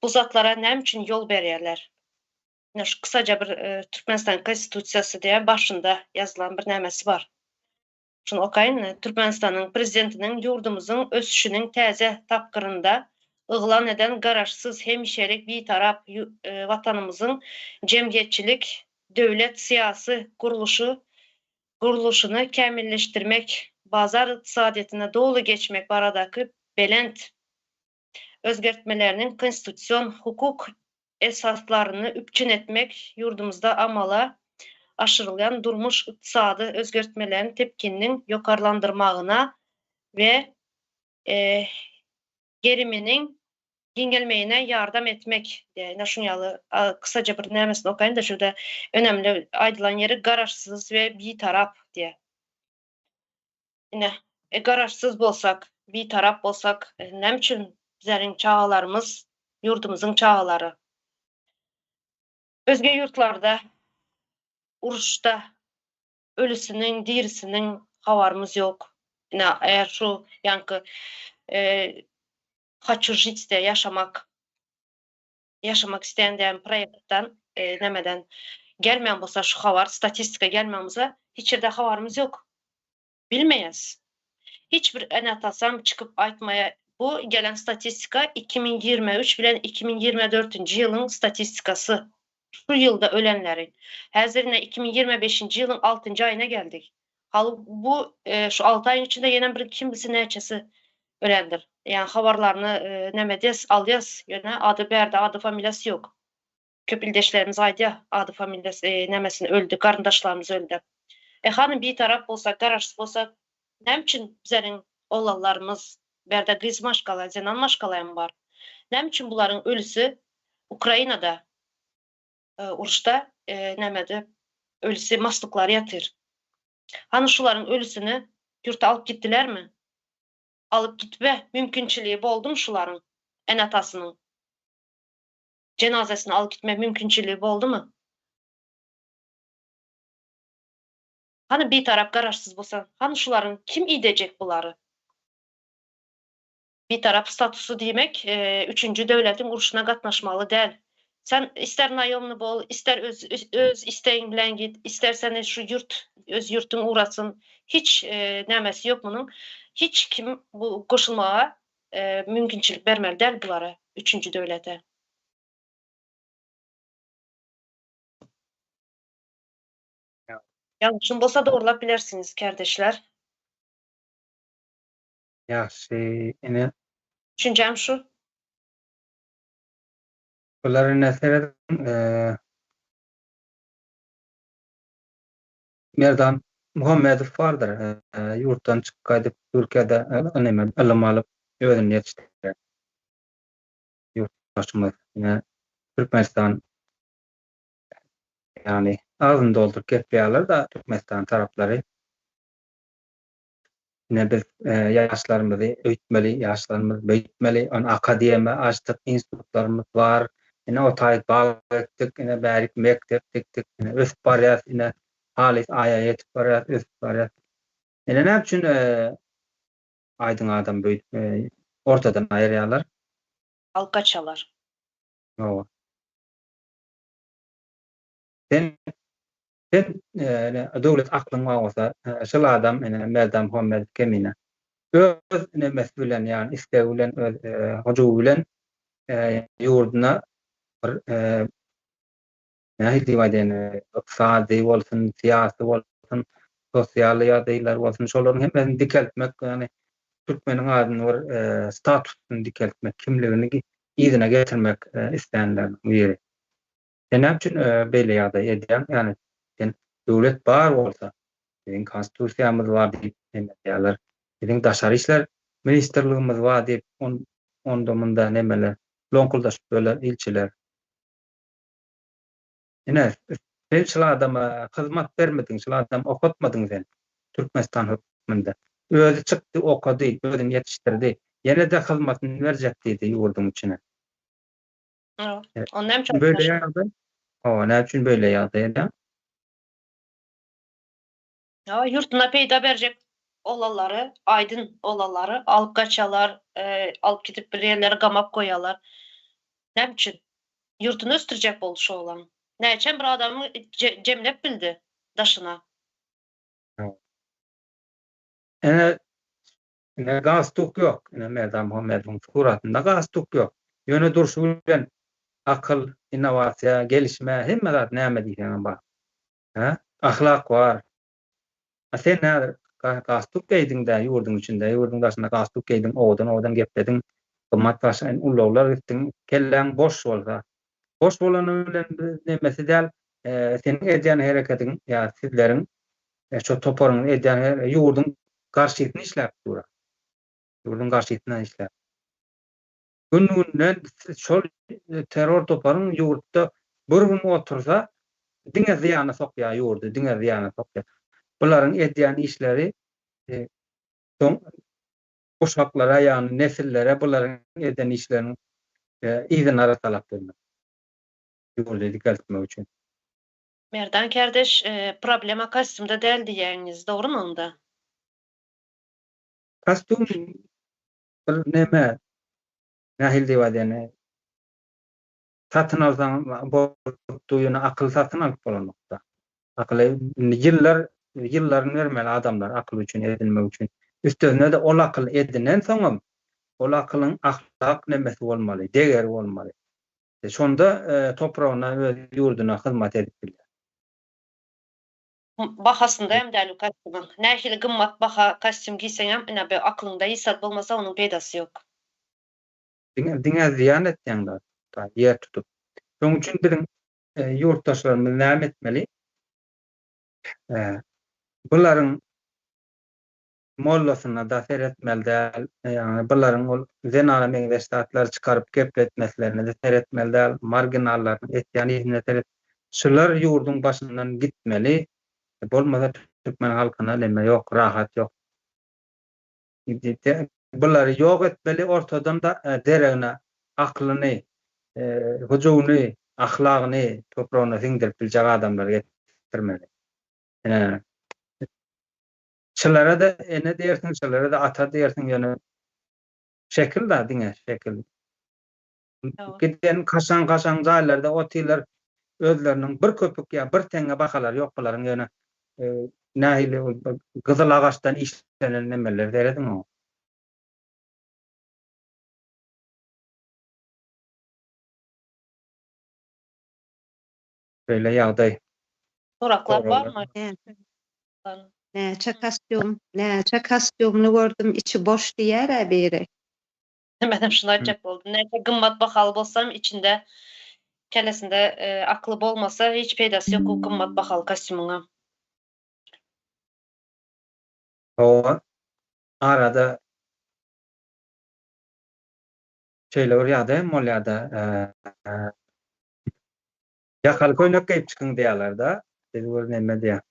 bu zatlara näme üçin ýol berýärler? Ine şu kysaja bir Türkmenistan Konstitusiýasy diýen başynda ýazylan bir nämesi bar. Şuny okaýyn, Türkmenistanyň Prezidentiniň ýurdumyzyň ösüşiniň täze tapgyrynda yglan eden Garaşsyz, hemişelik Bitarap Watanymyzyň jemgyýetçilik, döwlet syýasy gurluşy gurluşyny kämilleşdirmek, bazar ykdysadyýetine doly geçmek baradaky belent özgertmeleriniň konstitusion hukuk esaslaryny üpjün etmek ýurdumyzda amala aşyrylýan durmuş-ykdysady özgertmeleriň tepgininiň ýokarlandyrmagyna we geriminiň giňelmegine ýardam etmek diýýär. Ine şuň ýaly kysaja bir nämesini okaýyn-da, şurada önemli aýdylan ýeri garaşsyz we bitarap diýýär. Ine, garaşsyz bolsak, bitarap bolsak, näme üçin bizleriň çagalarymyz, ýurdumyzyň çagalary özge ýurtlarda uruşda ölüsiniň, dirisiniň habarymyz ýok. Ine, eger şu ýaňky Haçu žit diýe ýaşamak ýaşamak isleýän diýen proýektden nämeden gelmeýän bolsa şu habar, statistika gelmeýän bolsa, hiç ýerde habarymyz ýok. Bilmeýäs. Hiç bir ene-atasam çykyp aýtmaýar. Bu gelen statistika 2023 bilen 2024-nji ýylyň statistikasy. Şu ýylda ölenleriň. Häzir ine 2025-nji ýylyň altynjy aýyna geldik. Haly bu şu alty aýyň içinde ýenem bir kim bilsin näçesi ölendir. Ýa habarlaryny neme edýäs, alýas, ýöne ady bärde ady familiýasy ýok. Köp ildeşlerimiz aýdýar, ady familiýasy nämesini öldi, garyndaşlarymyz öldi. E hany bitarap bolsak, garaşsyz bolsak, näme üçin bizleriň oglanlarymyz, bärde gyz maşgala, zenan maşgala hem bar. Näme üçin bularyň ölüsi Ukrainada uruşda nämede ölüsi maslyklary ýatyr. Hany şularyň ölüsini ýurta alyp gitdilermi? Alyp gitme mümkinçiligi boldumy şularyň ene-atasynyň? Jenazesini alyp gitme mümkinçiligi boldumy? Hany Bitarap Garaşsyz bolsa, hany şularyň kim idejek bulary? Bitarap statusy diýmek, üçünji döwletiň urşuna gatnaşmaly däl. Sen ister naýomny bol, ister öz öz islegiň bilen git, ister seni şu ýurt, öz ýurtuň ugratsyn, hiç nämesi ýok munuň. Hiç kim bu goşulmaga mümkinçilik bermeli däl bulara, üçünji döwlete. Ýalňyşym bolsa dogrulap bilersiňiz kärdeşler. Ýagşy ine. Düşünjäm şu. Bular ine serediň Merdan Muhammedow bardyr ýurtdan çykyp gaýdyp Türkiýede neme ylym alyp özüni ýetişdirýär. Ýurtdaşymyz ine Türkmenistan ýagny agzyny dolduryp gepleýärler-da Türkmenistan taraplary. Ine biz ýaşlarymyzy öýtmeli, ýaşlarymyzy beýtmeli, ony akademiýa açdyk, institutlarymyz bar, ine o taýy bag ekdik, ine bärik mekdep dikdik, ine ösüp barýas, ine halys aýa ýetip barýas, ösüp barýas. Ine näme üçin aýdyň adam beýdip ortadan aýyrýarlar? Alyp gaçýarlar. Hawa. Sen Sen ine döwlet aklyň bar bolsa, şol adam ine Merdan Muhammedow Kemine öz nemesi bilen, ýagny islegi bilen, öz hyjuwy bilen ýurduna bir nähili diýip aýdaýyn, ykdysady bolsun, syýasy bolsun, sosial ýagdaýlar bolsun, şolaryň hemmesini dikeltmek, ýagny türkmeniň adyny bir statusyny dikeltmek, kimligini yzyna getirmek islänleriniň biri. Sen näme üçin beýle ýagdaý edýäň? Ýagny sen döwlet bar bolsa, biziň konstitusiýamyz bar diýip neme edýärler. Biziň daşary işler ministrligimiz bar diýip onda-munda nemeler loňkuldaşyp ýörler ilçiler. Ine, sen şul adama hyzmat bermediň, şul adamy okatmadyň sen Türkmenistan hökmünde. Özi çykdy, okady, özüni ýetişdirdi. Ýene-de hyzmatyny berjek diýdi ýurduň içine. Onda hem çok Böyle ýagdaý. Hawa, näme üçin böyle ýagdaý edýäň? Hawa, ýurtuna peýda berjek oglanlary, aýdyn oglanlary alyp gaçýarlar, alyp gidip bir ýerlere gamap goýýarlar. Näme üçin? Ýurtuny ösdürjek boldy şu oglan. Näçem bir adamy jemlep bildi daşyna. Ene Ine galstuk ýok. Ine Merdan Muhammedowyň suratynda galstuk ýok. Ýöne durşy bilen akyl, innowasiýa, gelişme hemme zat näme diýseňem bar. Hä? Ahlak bar. A sen häzir galstuk geýdiň-dä ýurduň içinde, ýurduň daşynda galstuk geýdiň, owadan-owadan geplediň, gymmat başa ulaglar gitdiň, kelläň boş bolsa. Boş bolany bilen nemesi däl, seniň edýän hereketiň ýa sizleriň şo toparyň edýän ýurduň garşysyna işläp dur. Ýurduň garşysyna işläp. Gün-günden şol terror toparyň ýurtda bir gün otursa diňe zyýana sokýar ýurdy, diňe zyýana sokýar. Bularyň edýän işleri soň uşaklara, ýagny nesillere bularyň eden işleriniň yzyny arasalap bermek. Ýurdy dikeltmek üçin. Merdan kardeş problema kostýumda däl diýýäňiz dogrymy onda? Kostýum bir neme nähili diýip aýdaýyn satyn alsaň bolupdy ýöne akyl satyn alyp bolanokda. Akyly indi ýyllar ýyllaryny bermeli adamlar akyl üçin edinmek üçin. Üstesine-de ol akyl edinen soňam ol akylyň ahlak nemesi bolmaly, degeri bolmaly. Şonda topragyna, öz ýurduna hyzmat edip bilýär. Bahasynda hem däl bu kostýumyň. Nähili gymmat baha kostýum giýseňem, ine bu aklyňda hiç zat bolmasa onuň peýdasy ýok. Diňe diňe zyýan etýäň zat, ýer tutup. Şonuň üçin biziň ýurtdaşlarymyz näme etmeli? Bularyň Mollasyna-da seretmeli däl, ýagny bularyň ol zenana meňzeş zatlary çykaryp gepletmeslerine-de seretmeli däl, marginallaryň etýän işine seret. Şular ýurduň başyndan gitmeli, bolmasa türkmen halkyna neme ýok, rahat ýok. Bulary ýok etmeli ortadan-da deregine aklyny, hyjuwyny, ahlagyny topragyna siňdirip biljek adamlary getirmeli. Ine. Şulara-da ene diýersiň, şulara-da ata diýersiň, ýöne şekil-da diňe şekil. Giden kaşaň-kaşaň jaýlarda otyrlar, özleriniň bir köpük ýa bir teňňe bahalary ýok bularyň, ýöne nähili ol bir gyzyl agaçdan işlenen nemeler serediň oňa. Şeýle ýagdaý. Soraklap barmy? Näçe kostýum, näçe kostýumly gördüm, içi boş diýer-ä biri. Menem şuny aýtjak boldum. Näçe gymmat bahaly bolsam içinde kellesinde akly bolmasa hiç peýdasy ýok o gymmat bahaly kostýumyňam. Hawa, arada şeýle bir ýagdaý hem bolýar-da, Ýakaly köýnek geýip çykyň diýýärler-de. Siz bir neme diýýär.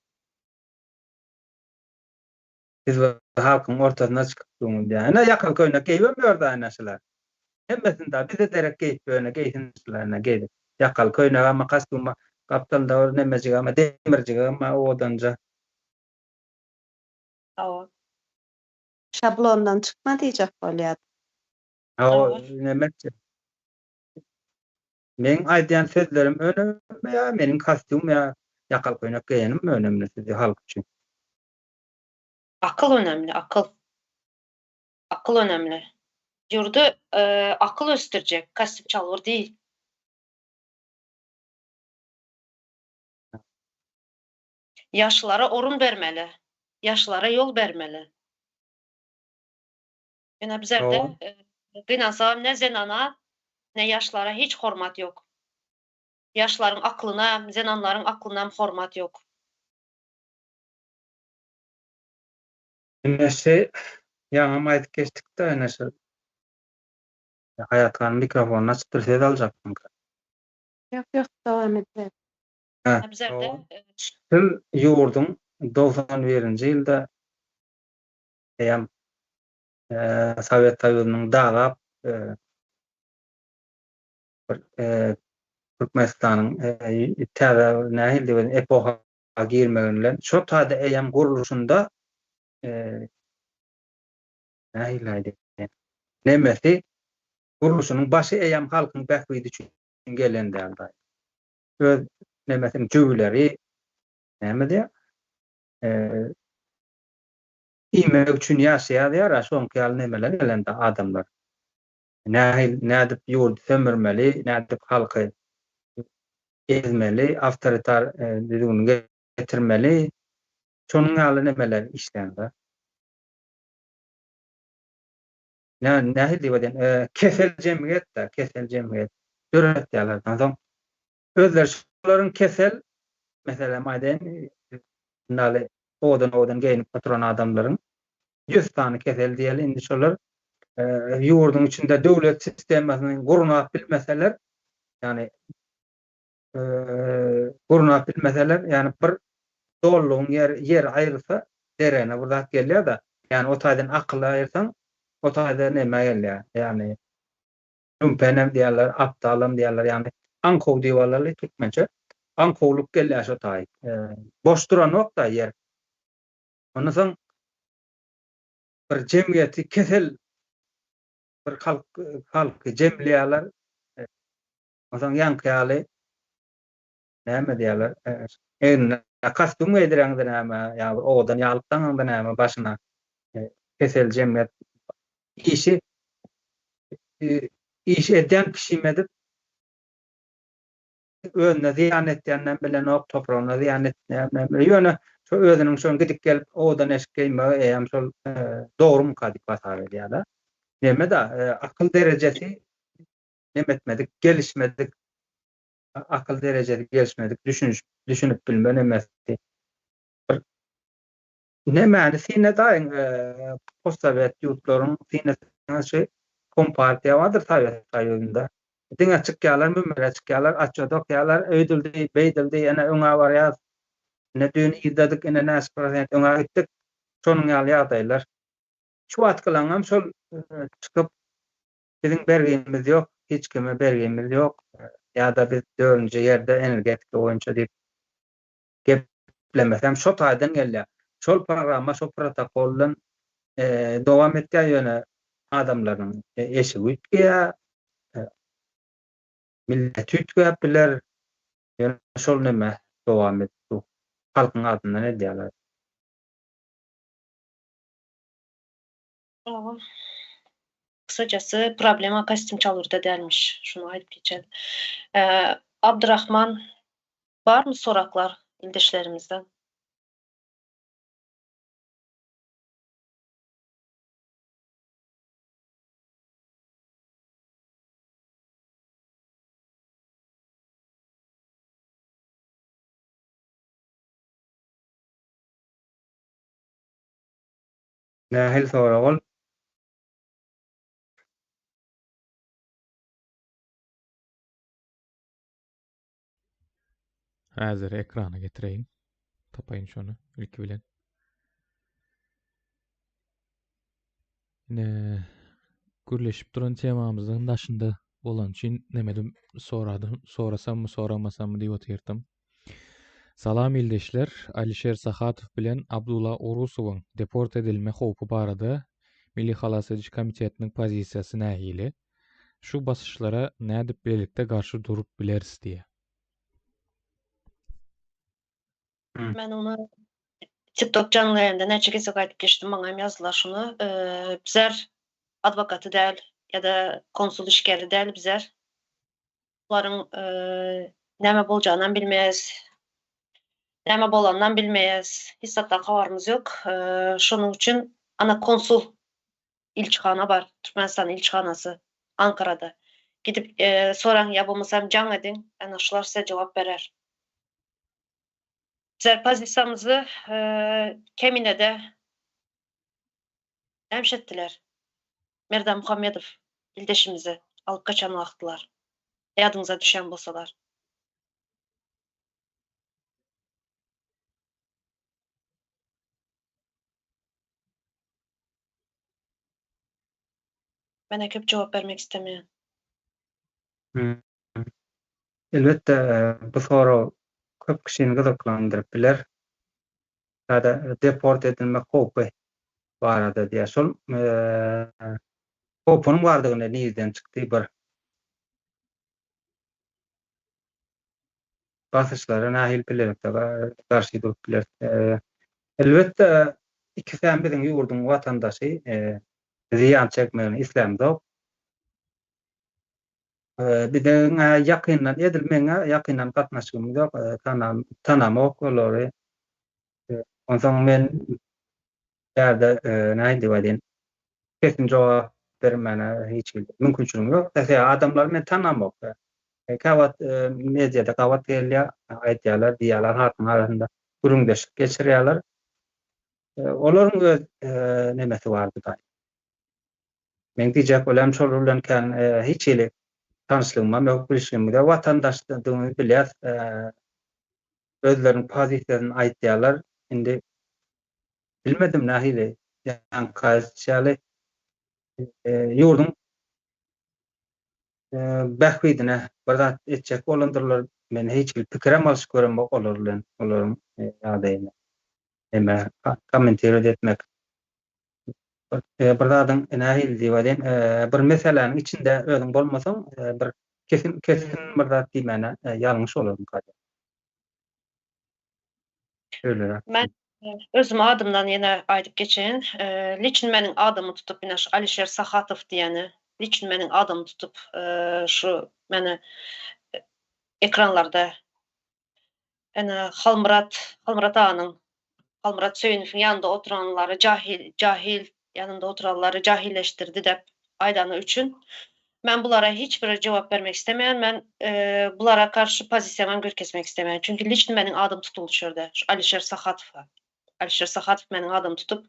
Siz bir halkyň ortasyna çykyp durňyz diýýär. Ine ýakaly köýnek geýibem ýördi ine şular. Hemmesini da bize derek geýip ýöne geýsin şular ine geýdi. Ýakaly köýnegem, kostýuma, gapdalynda bir nemejigem, demirjigem owadanja. Hawa. Şablondan çykma diýjek bolýar. Hawa, neme etjek. Meň aýdýan sözlerim önemmi ýa meniň kostýum ýa ýakaly köýnek geýenimmi önemli sizde halk üçin? Akyl önemli, akyl. Akyl önemli. Ýurdy akyl ösdürjek, kostýum çalgyr diýil. Ýaşlara orun bermeli. Ýaşlara ýol bermeli. Ýöne bizerde gynansagam ne zenana, ne ýaşlara hiç hormat ýok. Ýaşlaryň aklyna, zenanlaryň aklynam hormat ýok. Ine şi ýaňam aýdyp geçdikdä ine şu Haýat hanym mikrofonyny açypdyr söz aljakmyka? Ýok ýok dowam ediber. Hä. Şul ýurduň 91-nji ýylda eýýäm Sowet Soýuzynyň dagap bir Türkmenistanyň täze nähili diýip epoha girmegi bilen şo taýda eýýäm gurluşynda nähili aýdaýyn nemesi gurluşynyň başy eýýäm halkyň bähbidi üçin gelen däl öz nemesiniň jübüleri näme diýýär Iýmek üçin ýaşaýar diýýär-ä, şoňky ýaly nemeler gelende adamlar. Nähili, nädip ýurdy sömürmeli, nädip halky ezmeli, awtoritar düzgüni getirmeli, şonuň ýaly nemeler işlände. Nähili diýip aýdaýyn, kesel jemgyýet-dä, kesel jemgyýet döretýärler. Onsoň Özleri şolaryň kesel, meselem aýdaýyn, yndaly owadan-owadan geýnip oturan adamlaryň ýüz sany kesel diýeli, indi şolar ýurduň içinde döwlet sistemasyny gurnap bilmeseler, ýagny gurnap bilmeseler, ýagny bir dollugyň ýeri ýeri aýrylsa, deregine bir zat gelýär-de, ýagny o taýdan akyly aýyrsaň, o taýda neme gelýär, ýagny Lümpenem diýýärler, apdalam diýýärler, ýagny aňkow diýip alaly türkmençe. Aňkowlyk gelýär şo taý. Boş duranok-da ýer. Ondan soň bir jemgyýeti kesel bir halk halky jemleýärler. Onsoň ýaňky ýaly näme diýýärler, egnine kostýum geýdireňde näme, ýa bir owadan ýaglyk daňaňda näme başyna kesel jemgyýet Işi iş edýän kişim edip özüne zyýan etýäninem bilenok, topragyna zyýan etýäninem ýöne şo özüniň şoň gidip gelip owadan eşik geýmegi eýýäm şol dogrumyka diýip hasap edýär-de. Neme-de akyl derejesi neme etmedik, gelişmedik akyl derejesi gelişmedik, düşüniş düşünip bilme nemesi. Bir Nämäni syn edaýyň postsowet ýurtlaryň syn etseňiz şu kompartiýa bardyr sowet soýuzynda. Diňe çykýarlar münbere çykýarlar atçot okýarlar öýdüldi beýdildi ene öňe barýas ine düýn yzdadyk ine näçe prosent öňe gitdik şonuň ýaly ýagdaýlar. Şu wagtkylaňam şol çykyp biziň bergimiz ýok hiç kime bergimiz ýok ýa-da biz dördünji ýerde energetika boýunça diýip geplemesem şo taýdan gelýär. Şol programma, şol protokol bilen dowam etýär, ýöne adamlaryň eşigi üýtgeýär, milleti üýtgäp biler, ýöne şol neme dowam edip dur. Halkyň adyndan edýärler. Hawa. Kysajasy problema kostýum çalurda dälmiş. Şuny aýdyp geçeli. Abdurahman barmy soraklar ildeşlerimizden? Nähili sorag ol? Häzir ekrana getireýin. Tapaýyn şony ilki bilen. Ine gürleşip duran temamyzyň daşynda bolan üçin nemedim soradym, sorasammy, soramasammy diýip otyrdym. Salam ildeşler, Alişer Sahatow bilen Abdulla Orusowyň deport edilme howpy barada Milli halas ediş komitetiniň pozisiýasy nähili? Şu basyşlara nädip bilelikde garşy durup bileris diýýär. Men ony TikTok janly ýaýynda näçe gezek aýdyp geçdim, maňa hem ýazdylar şuny. Bizler adwokaty däl ýa-da konsul işgäri däl bizler. Bularyň näme boljagynam bilmeýäs. Näme bolanynam bilmeýäs. Hiç zatdan habarymyz ýok. Şonuň üçin ana konsul ilçihana bar, Türkmenistanyň ilçihanasy Ankarada. Gidip soraň ýa bolmasam jaň ediň, ana şular size jogap berer. Bizler pozisiýamyzy Keminede nämiş etdiler? Merdan Muhammedow ildeşimizi alyp gaçan wagtlar. Ýadyňyza düşýän bolsalar. Menä köp jogap bermek islemeýän. Elbetde, bu sorag köp kişini gyzyklandyryp biler. Ýa-da deport edilmek howpy barada diýýär. Şol howpunyň bardygyny nirden çykdy bir? Basyşlara nähili bilelikde garşy durup bileris? Elbetde, ikisem biziň ýurduň watandaşy, zyýan çekmegini islämzok. Biziň ýakyndan, edil meň-ä ýakyndan gatnaşygymyz ýok, tanamok olary. Onsoň men bärde nähili diýip aýdaýyn, kesin jogap bermäne hiç hili mümkinçiligim ýok. Sebäbi adamlary men tanamok. Käwagt mediada gabat gelýär, aýdýarlar, diýýärler, halkyň arasynda gürrüňdeşlik geçirýärler. Olaryň öz nemesi bar Hudaý. Meň diýjek bolýanym şolar bilen kän hiç hili tanyşlygymam ýok, bilişligimiz ýok. Watandaşdygymyzy bilýäs. Özleriniň pozisiýasyny aýtýarlar. Indi bilmedim nähili ýaňky aýdyş ýaly ýurduň bähbidine bir zat etjek bolandyrlar. Men hiç hili pikirem alyşyp göremok olar bilen, olaryň ýagdaýyny neme kommentirowat etmek. Bir zadyň nähili diýip aýdaýyn, bir meseläniň içinde özüň bolmasaň, bir kesin kesin bir zat diýmäne ýalňyş bolarmyka diýýän. Şeýleräk. Men özüm adymdan ýene aýdyp geçeýin. Liçn meniň adymy tutup ine şu Alişer Sahatow diýeni liçn meniň adymy tutup şu meni ekranlarda ene Halmyrat Halmyrat aganyň Halmyrat Söýünowyň ýanynda oturanlary jahil jahil ýanynda oturanlary jahilleşdirdi dep aýdany üçin men bulara hiç bir jogap bermek islemeýän men bulara garşy pozisiýamam görkezmek islemeýän çünki liçni meniň adym tutuldy şu ýerde şu Alişer Sahatowa Alişer Sahatow meniň adymy tutup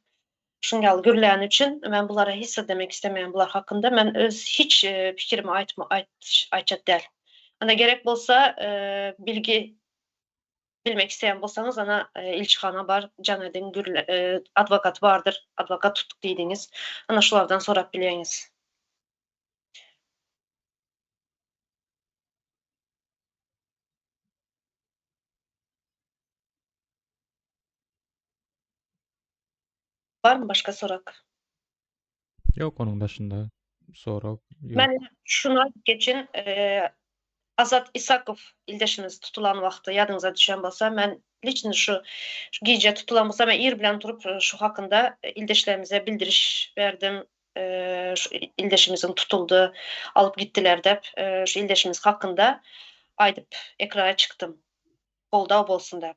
şuň ýaly gürläni üçin men bulara hiç zat demek islemeýän bular hakynda men öz hiç pikirimi aýtma aýtjak däl ana gerek bolsa bilgi bilmek isleýän bolsaňyz ana ilçihana bar jaň ediň gürle adwokat bardyr adwokat tutduk diýdiňiz ana şulardan sorap bilýäňiz. Barmy başga sorag? Ýok onuň daşynda sorag ýok. Men şuny aýdyp geçin, Azat Isakow ildeşimiz tutulan wagty ýadyňyza düşen bolsa, men liçni şu gije tutulan bolsa men ir bilen turup şu hakynda ildeşlerimize bildiriş berdim. Şu ildeşimiziň tutuldy, alyp gitdiler dep, şu ildeşimiz hakynda aýdyp ekrana çykdym. Goldaw bolsun dep.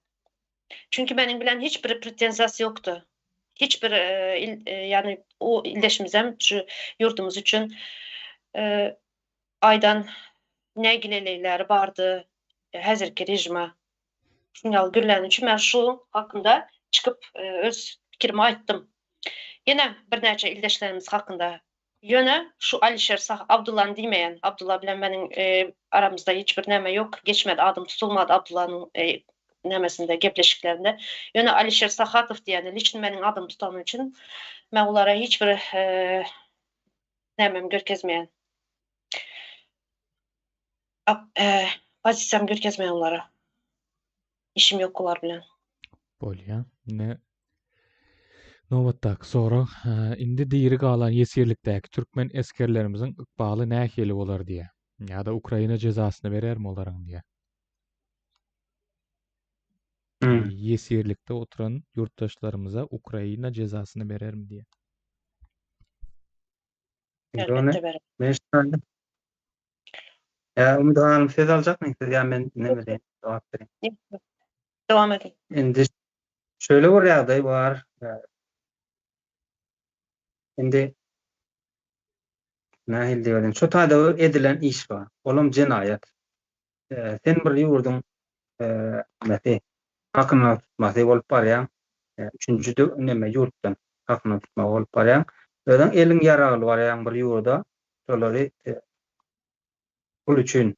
Çünki meniň bilen hiç bir pretenziýasy ýokdy. Hiç bir ýagny o ildeşimizem şu ýurdumyz üçin aýdan nägileleýleri bardy häzirki režime. Şuň ýaly gürläni üçin men şu hakynda çykyp öz pikirimi aýtdym. Ýene birnäçe ildeşlerimiz hakynda. Ýöne şu Alişer sah Abdullany diýmeýän. Abdulla bilen meniň aramyzda hiç bir näme ýok. Geçmedi adym tutulmady Abdullanyň nämesinde gepleşiklerinde. Ýöne Alişer Sahatow diýeni liçn meniň adymy tutany üçin men olara hiç bir nämemi görkezmeýän. Pozisiýamy görkezmeýän olara. Işim ýok olar bilen. Bolýa. Ine nobatdaky sorag, indi diri galan ýesirlikdäki türkmen esgerlerimiziň ykbaly nähili bolar diýýär. Ýa-da Ukraina jezasyny berermi olaryň diýýär. Ýesirlikde oturan ýurtdaşlarymyza Ukraina jezasyny berermi diýýär. Elbetde berer. Men şunda Ýa Umyt hanym söz aljakmy siz ýa men neme diýeyim jogap bereýin. Dowam ediň. Indi şöyle bir ýagdaý bar. Indi nähili diýelim, şu taýda bir edilen iş bar. Olam jenaýat. Sen bir ýurduň nesi hakyna tutmasy bolup barýaň. Üçünji neme ýurtdan hakyna tutma bolup barýaň. Özüň eliň ýaragly barýaň bir ýurda. Şolary pul üçin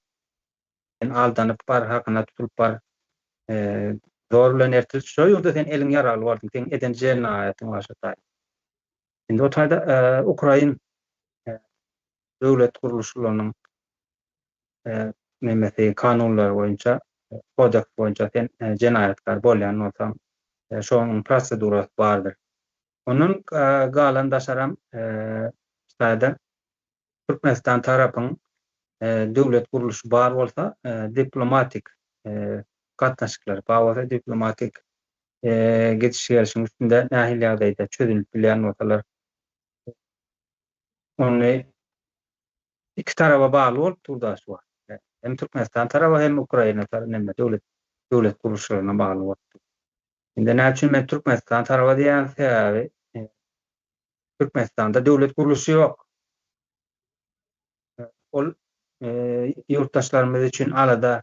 sen aldanyp bar, hakyna tutulyp bar. Zor bilen ertir şo ýurda sen eliň ýaragly bardyň. Seň eden jenaýatyň bar şo taýda. Indi o taýda ukrain döwlet gurluşlarynyň nemesi kanunlary boýunça kodeks boýunça sen jenaýatkär bolýan bolsaň şonuň prosedurasy bardyr. Ondan galan daşaram şaýda Türkmenistan tarapyň döwlet gurluşy bar bolsa diplomatik gatnaşyklar bar bolsa diplomatik gidiş-gelşiň üstünde nähili ýagdaýda çözülip bilýän bolsalar ony Iki taraba bagly bolup dur-da şu wagt. Hem Türkmenistan taraba hem Ukraina taraba neme döwlet döwlet gurluşlaryna bagly bolup dur. Indi näme üçin men Türkmenistan taraba diýýän sebäbi Türkmenistanda döwlet gurluşy ýok. Ol ýurtdaşlarymyz üçin alada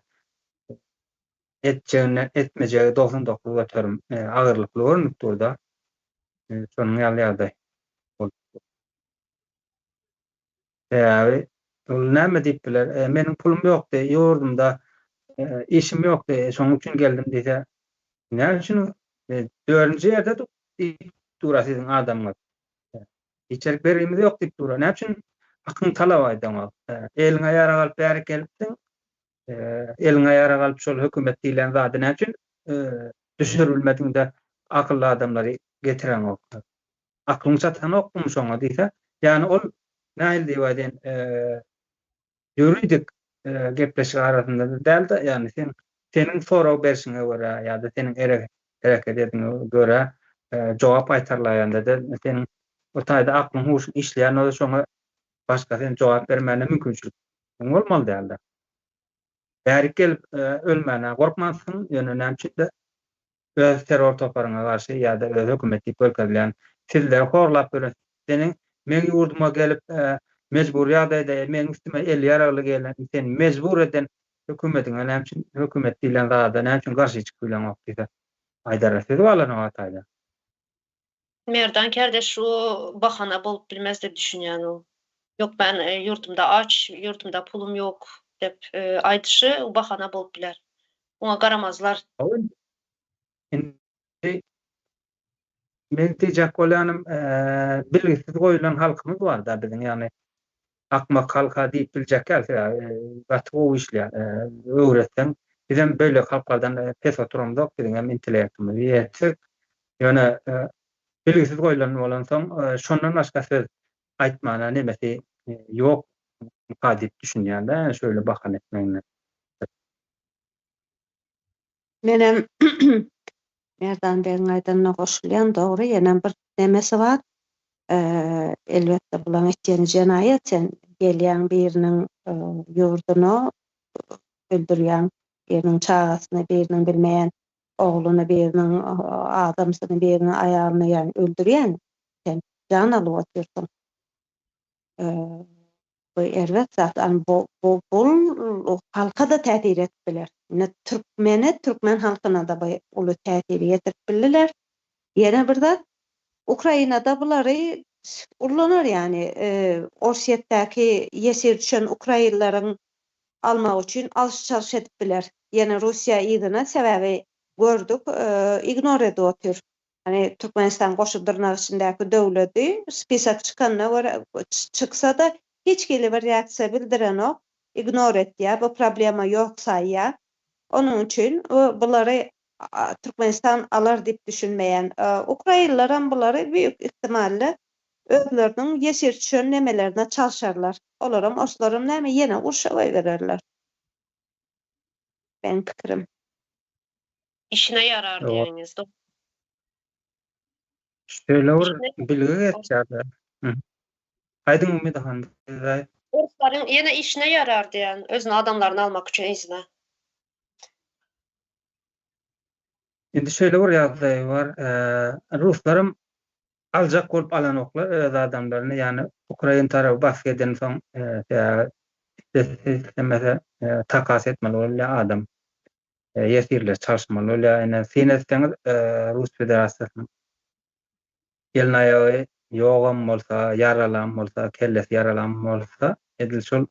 etjeginden etmejegi 99 göterim agyrlykly görünip dur-da. Şonuň ýaly ýagdaý bolup dur. Sebäbi ol näme diýip biler? E, meniň pulum ýokdy, ýurdumda e, işim ýokdy, e, şonuň üçin geldim diýse, näme üçin e, dördünji ýerde diýip dura siziň adamyňyz. E, Içerik bergimiz ýok diýip dura. Näme üçin hakyň talap aýdaňok? E, eliňe ýarag alyp bärik gelipsiň. E, eliňe ýarag alyp şol hökümet diýlen zady näme üçin e, düşürbilmediňde akylly adamlary getireňok? Aklyň çatanokmy şoňa diýse, ýagny ol nähili diýip aýdaýyn, ýuridik gepleşik arasynda däl-de, ýagny sen seniň sorag berşiňe görä ýa-da seniň hereket ediňe görä jogap gaýtarlaýanda-da seniň o taýda aklyň huşuň işleýän bolsa şoňa başga sen jogap bermäne mümkinçilik bolmaly däldir. Bärik gelip ölmäne gorkmansyň, ýöne näme üçin-de öz terror toparyňa garşy ýa-da öz hökümet diýip görkezilýän sizleri horlap ýören seniň meň ýurduma gelip mejbury ýagdaýda meň üstüme eli ýaragly gelen seni mejbur eden hökümediňe näme üçin hökümet diýlen zada näme üçin garşy çykyp bileňok diýse aýdara söz galanok ataýda. Merdan kardeş o bahana bolup bilmez dep düşünýän o. Ýok ben ýurdumda aç, ýurdumda pulum ýok dep aýdyşy o bahana bolup biler. Oňa garamazlar. Indi men diýjek bolýanym bilgisiz goýulan halkymyz barda biziň ýagny akmak halka diýip biljek däl sebäbi gaty gowy işleýär öwretseň bizem beýleki halklardan pes oturamzok biziňem intellektimiz ýetik ýöne. Belgisiz goýlan bolansoň, şondan başga söz aýtmana nemesi ýokmyka diýip düşünýän-de, şöyle bahan etmegine. Menem Merdan begiň aýdanyna goşulýan, dogry, ýenem bir nemesi bar. Elbetde bulaň etýäni jenaýat, sen gelýäň biriniň ýurduna öldürýäň, biriniň çagasyny, biriniň bilmeýän ogluny, biriniň adamsyny, biriniň aýalyny ýagny öldürýäň sen, jan alyp otyrsyň. Bu erbet zat. Ýagny bu bu bul halka-da täsir edip biler. Indi türkmene, türkmen halkyna-da bu uly täsiri ýetirip bildiler. Ýene bir zat, Ukrainada bulary ullanar ýagny Orsýetdäki ýesir düşen ukrainleriň almak üçin alyş-çalyş edip biler. Ýene Russiýa yzyna sebäbi gördük ignor edip otyr. Ýagny Türkmenistan goşa dyrnak içindäki döwledi spisak çykanyna görä çyksa-da hiç hili bir reaksiýa bildirenok ignor etýär bu problema ýok saýýar. Onuň üçin bulary Türkmenistan alar diýip düşünmeýän. Ukrainlaram bulary büýük ihtimalle özleriniň ýesir düşen nemelerine çalşarlar. Olaram orslaram näme ýene urşa goýbererler. Meň pikirim. Işine ýarar diýeniňiz dogry. Şeýle bir bilgi geçýär-de. Aýdyň Umyda hanym, siz aýt. Orslaryň ýene işine ýarar diýen, özüniň adamlaryny almak üçin yzyna. Indi şeýle bir ýagdaý bar, ruslaram aljak bolup alanoklar öz adamlaryny, ýagny ukrain tarapy basgy edensoň, sebäbi islese islemese takas etmeli bolýar adam, ýesirleri çalyşmaly bolýar. Ine, syn etseňiz, Rus Federasiýasynyň elini-aýagy ýogam bolsa, ýaralam bolsa, kellesi ýaralam bolsa, edil şol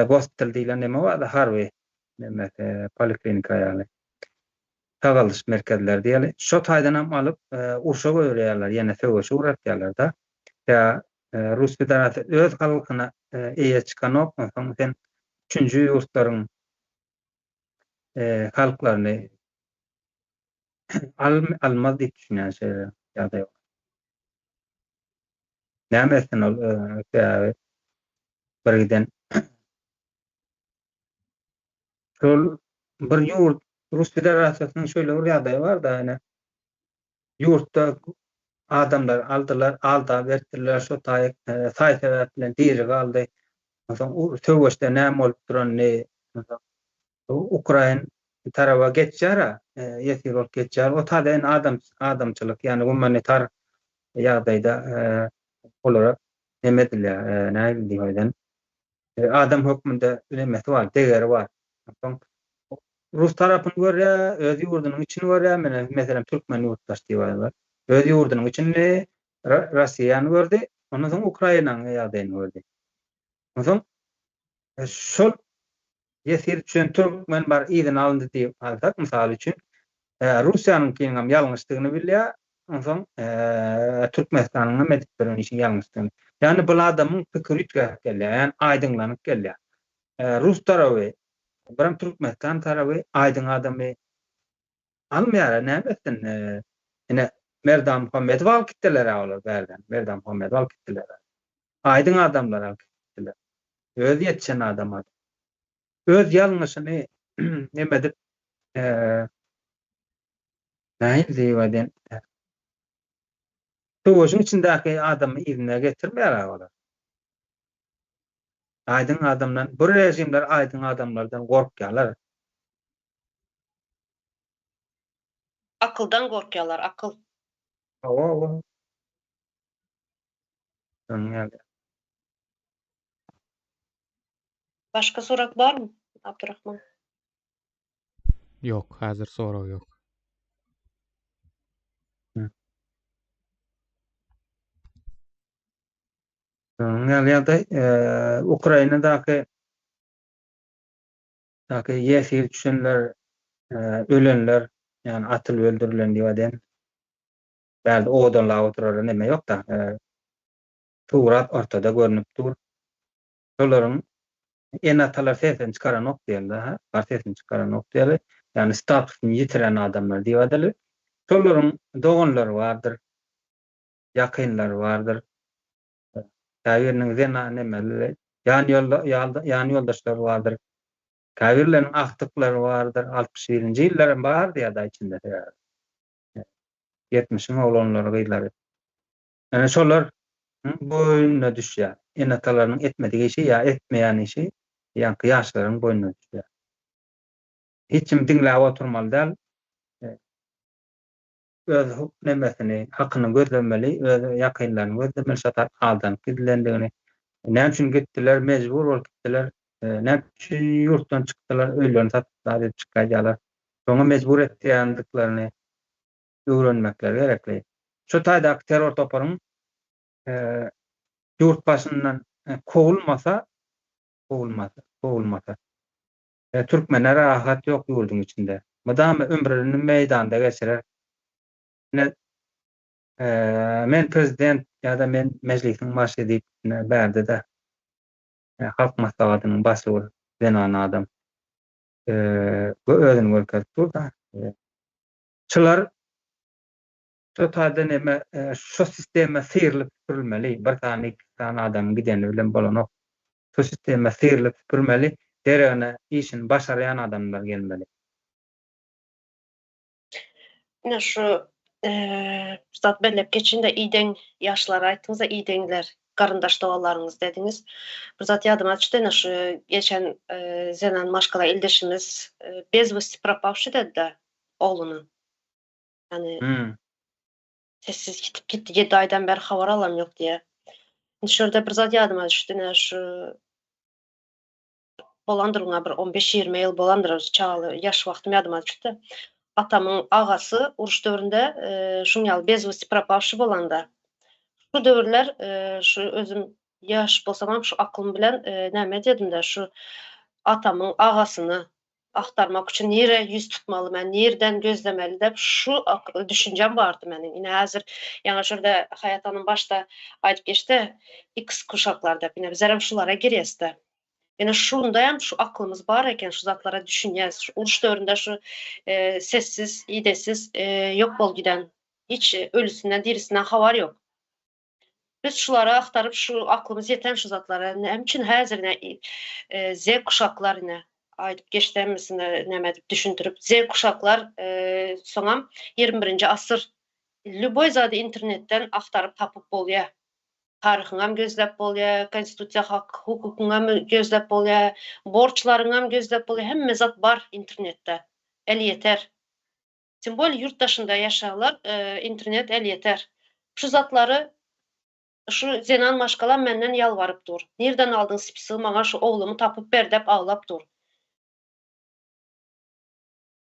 gospital diýlen neme bar-da, harby nemesi, poliklinika ýaly, sagaldyş merkezleri diýeli, şo taýdan hem alyp, urşa goýberýärler, ýene söweşe ugratýarlar-da. Ýa Rus Federasiýasy öz halkyna eýe çykanok, onsoň sen üçünji ýurtlaryň halklaryny almaz diýip düşünýän şeýle ýagdaý bar. Näme etsin ol sebäbi bir giden şol bir ýurt Rus Federasiýasynyň şeýle bir ýagdaýy bar-da, ýöne ýurtda adamlar aldylar, aldap beripdirler, şo taý saý-sebäp bilen diri galdy. Onsoň söweşde näme bolup duranyny, Ukrain taraba geçýär-ä, ýesir bolup geçýär. O taýda indi adam adamçylyk, ýagny gumanitar ýagdaýda olara neme edilýär, nähili diýip aýdan, adam hökmünde nemesi bar, degeri bar. Onsoň rus tarapyny görýär, öz ýurdunyň içini görýär, mene meselem türkmen ýurtdaş diýip aýdalar. Öz ýurdunyň içini, Russiýany gördi, ondan soň Ukrainanyň ýagdaýyny gördi. Onsoň şol ýesir düşen türkmen bar yzyna alyndy diýip alsak, mysal üçin, Russiýanyňkynyň hem ýalňyşdygyny bilýär, onsoň Türkmenistanyň hem edip duran işiň ýalňyşdygyny. Ýagny bul adamyň pikiri üýtgäp gelýär, ýagny aýdyňlanyp gelýär. Rus taraby, birem Türkmenistan taraby aýdyň adamy almaýar, näme etsin? Ine, Merdan Muhammedowy alyp gitdiler-ä olar bärden, Merdan Muhammedowy alyp gitdiler. Aýdyň adamlar alyp gitdiler. Özi ýetişen adam adam. Öz ýalňyşyny neme edip, nähili diýip aýdaýyn, söweşiň içindäki adamy yzyna getirmeýär olar. Aýdyň adamdan, bu režimler aýdyň adamlardan gorkýarlar. Akyldan gorkýarlar, akyl. Hawa, hawa. Şonuň ýaly. Başga sorag barmy, Abdurahman? Ýok, häzir sorag ýok. Şonuň ýaly ýagdaý, Ukrainadaky daky ýesir düşenler, ölenler, ýagny atylyp öldürilen diýip aýdaýyn. Bärde owadanlap oturara neme ýok-da. Surat ortada görnüp dur. Şolaryň ene-atalar sesini çykaranok diýeli, ha, bar sesini çykaranok diýeli. Ýagny statusyny ýitiren adamlar diýip aýdaly. Şolaryň doganlary bardyr. ýakynlary bardyr. Käbiriniň zenan nemeleri, ýan ýolda ýan ýoldaşlary bardyr. Käbirleriniň agtyklary bardyr. 61-nji ýyllaram bardy ýa-da içinde sebäbi. Ýetmişiň oglanlary, gyzlary. Ýöne şolar boýnuna düşýär. Ene-atalarynyň etmedik işi ýa etmeýän işi ýaňky ýaşlaryň boýnuna düşýär. Hiç kim diňläp oturmaly däl. Öz nemesini, hakyny gözlemeli, öz ýakynlaryny gözlemeli, şo tarap aldanyp gidilendigini. Näme üçin gitdiler, mejbur bolup gitdiler, näme üçin ýurtdan çykdylar, öýlerini satyp zat edip çykyp gaýdýarlar. Şoňa mejbur etýändiklerini öwrenmekleri gerekli. Şu taýdaky terror toparyň ýurt başyndan kowulmasa, kowulmasa, kowulmasa, türkmene rahat ýok ýurduň içinde. Mydama ömrüni meýdanda geçirer. Ine, men prezident ýa-da men mejlisiň başy diýip, ine, bärde-de Halk Maslahatynyň başy bir zenan adam özüni görkezip dur-da. Şular şo taýda neme şo sistema syrylyp süpürilmeli. Bir sany, iki sany adamyň gideni bilen bolanok. Şo sistema syrylyp süpürmeli, deregine işini başarýan adamlar gelmeli. Ine şu bir zat belläp geçiň-de, ideň ýaşlara aýtdyňyz-a, ideňler, garyndaş doganlaryňyz dediňiz. Bir zat ýadyma düşdi, ine şu geçen zenan maşgala ildeşimiz bez westi propawşy dedi-de ogluny. Ýagny sessiz ýitip gitdi, ýedi aýdan bäri habar alam ýok diýýär. Indi şu ýerde bir zat ýadyma düşdi, ine şu bolandyr muňa bir on beş-ýigrimi ýyl bolandyr, çagaly ýaş wagtym ýadyma düşdi. Atamyň agasy uruş döwründe şuň ýaly bezwesti propawşy bolanda. Şu döwürler şu özüm ýaş bolsamam şu aklym bilen näme edýärdim-de şu atamyň agasyny agtarmak üçin nirä ýüz tutmaly men, nirden gözlemeli dep şu düşünjem bardy meniň. Ine häzir ýaňy şurda Haýat hanym başda aýdyp geçdi, X kuşaklar dep. Ine bizlerem şulara girýäs-de. Ine şundayam şu aklymyz bar eken, şu zatlara düşünýäs. Şu uruş döwründe şu sessiz, idesiz ýok bolup giden, hiç ölüsinden, dirisinden habar ýok. Biz şulary agtaryp şu aklymyz ýeten şu zatlara näme üçin häzir ine Z kuşaklar ine aýdyp geçdi hemmesine näme edip düşündirip Z kuşaklar soňam 21-nji asyr lýuboý zady internetden agtaryp tapyp bolýa. Taryhyňam gözläp bolýa, konstitusiýa hak hukukyňam gözläp bolýa, borçlaryňam gözläp bolýa hemme zat bar internetde elýeter. Tym bolýa ýurt daşynda ýaşaýanlar internet elýeter. Şu zatlary şu zenan maşgala menden ýalbaryp dur. Nirden aldyň spisigi maňa şu oglumy tapyp ber dep aglap dur.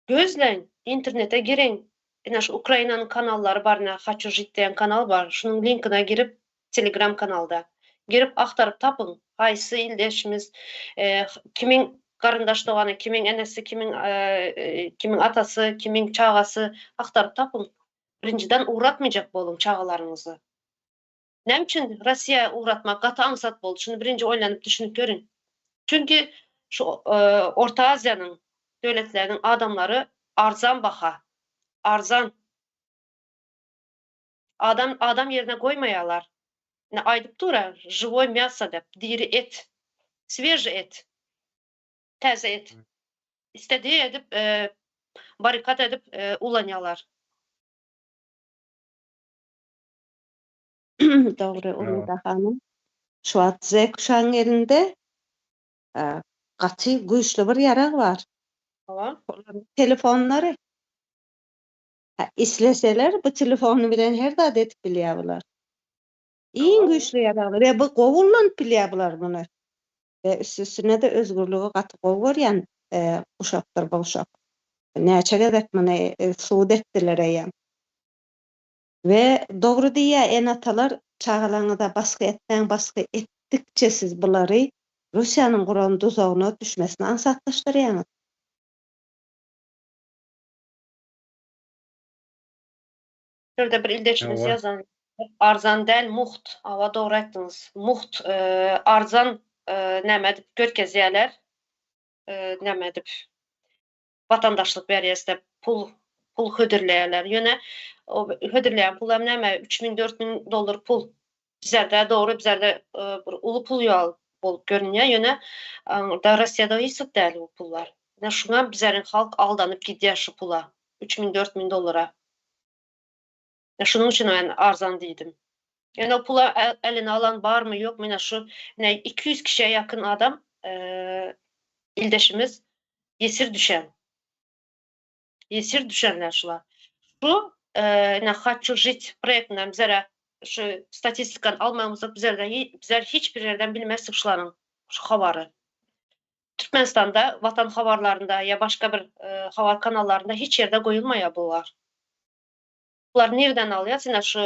Gözläň, internete giriň. Ine şu Ukrainanyň kanallary bar ine Haçu žit diýen kanal bar. Şunuň linkine girip telegram kanalda. Girip agtaryp tapyň. Haýsy ildeşimiz kimiň garyndaş dogany, kimiň enesi, kimiň kimiň atasy, kimiň çagasy agtaryp tapyň. Birinjiden ugratmaýjak boluň çagalaryňyzy. Näme üçin Rossiýa ugratmak gaty aňsat boldy? Şuny birinji oýlanyp düşünip görüň. Çünki şu Orta Aziýanyň döwletleriniň adamlary arzan baha. Arzan. Adam adam ýerine goýmaýarlar. Ine aýdyp dur-a, žiwoý mýaso dep, diri et. Sveži et. Täze et. Istediği edip, barrikad edip ulanýarlar. Dogry Umyda hanym. Şu wagt Z kuşagyň elinde gaty güýçli bir ýarag bar. Hawa. Olaryň telefonlary. Hä, isleseler bu telefony bilen her zat edip bilýär bular. Iň güýçli ýaragly we bu gowy ullanyp bilýär bular muny. We üstesine-de özgürligi gaty gowy görýän uşakdyr bu uşak. Näçe gezek muny subut etdiler eýýäm. We dogry diýýär ene-atalar çagalaryňyza basgy etmäň basgy etdikçe siz bulary Russiýanyň guran duzagyna düşmesini aňsatlaşdyrýaňyz. Şurada bir ildeşimiz Hawa. ýazan arzan däl mugt. Hawa dogry aýtdyňyz. Mugt arzan näme edip görkezýärler. Näme edip watandaşlyk berýäs diýip pul pul hödürleýärler. Ýöne O hödürleýän pulam näme 3000 4000 dollar pul. Bizlerde dogry bizlerde bir uly pul ýaly bolup görünýär, ýöne da Russiýada hiç zat däl bu pullar. Ine şuňa bizleriň halk aldanyp gidýär şu pula. 3000 4000 dollara. Şunuň üçin men arzan diýdim. Ýöne o pula eline alan barmy ýokmy ine şu ine 200 kişiye ýakyn adam ildeşimiz ýesir düşen. Ýesir düşenler şular. Şu ine Haçu žit proýektinden bizlere şu statistikany almagymyzda bizlerden bizler hiç bir ýerden bilmezdik şularyň şu habary. Türkmenistanda Watan habarlarynda ýa başga bir habar kanallarynda hiç ýerde goýulmaýar bular. Bular nirden alýas? Ine şu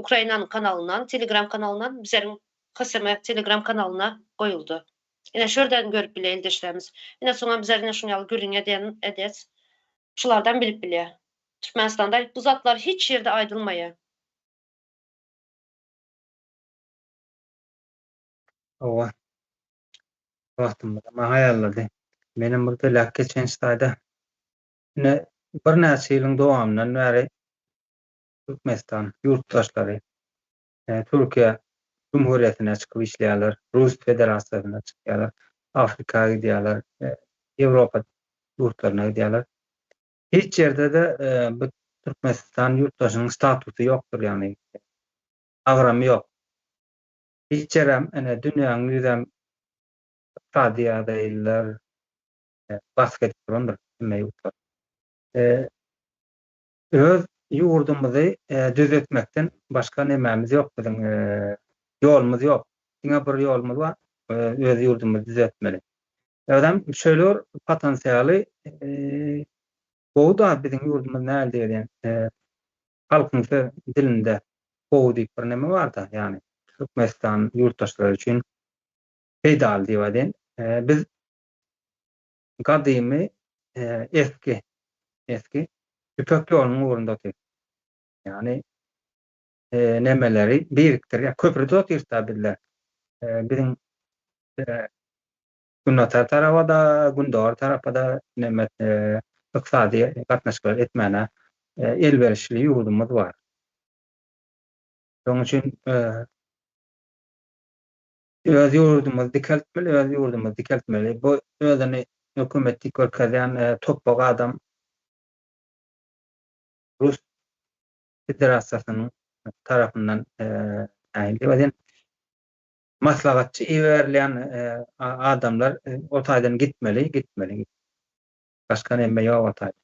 Ukrainanyň kanalyndan, Telegram kanalyndan bizleriň HSM Telegram kanalyna goýuldy. Ine şu ýerden görüp bilýär ildeşlerimiz. Ine soňam bizler ine şuň ýaly gürrüň edýän edýäs. Şulardan bilip bilýär. Türkmenistanda bu zatlar hiç ýerde aýdylmaýar. Hawa. Wagtymyzam haýallady. Menem bir peläk geçen ştaýda. Ine, birnäçe ýylyň dowamyndan bäri Türkmenistan ýurtdaşlary Türkiýe Cumhuriyetine çykyp işleýärler, Rus Federasiýasyna çykýarlar, Afrika gidýärler, Ýewropa ýurtlaryna gidýärler. Hiç ýerde-de bu Türkmenistan ýurtdaşynyň statusy ýokdur, ýagny agramy ýok. Hiç ýerem, ine, dünýäniň ýüzem ykdysady ýagdaýlar basgy edip durandyr hemme ýurtlar. Öz ýurdumyzy düzetmekden başga nemämiz ýok biziň ýolumyz ýok. Diňe bir ýolumyz bar, öz ýurdumyzy düzetmeli. Özem şeýle bir potensialy gowy-da biziň ýurdumyz näl diýen halkyň söz dilinde gowy diýip bir neme bar-da, ýagny Türkmenistan ýurtdaşlary üçin peýdaly diýip aýdaýyn. Biz gadymy eski eski Ýüpek ýolunyň ugrunda otyr. Ýagny nemeleri birikdirýär. Köprüde otyrys-da bizler. Biziň günbatar tarapa-da, gündogar tarapa-da neme ykdysady gatnaşyklar etmäne elwerişli ýurdumyz bar. Şonuň üçin Öz ýurdumyzy dikeltmeli, öz ýurdumyzy dikeltmeli. Bu özüni hökümet diýip görkezýän topbak adam Rus Federasiýasynyň tarapyndan nähili diýip aýdaýyn, maslahatçy iberilýän adamlar o taýdan gitmeli, gitmeli. Başga neme ýok o taýda.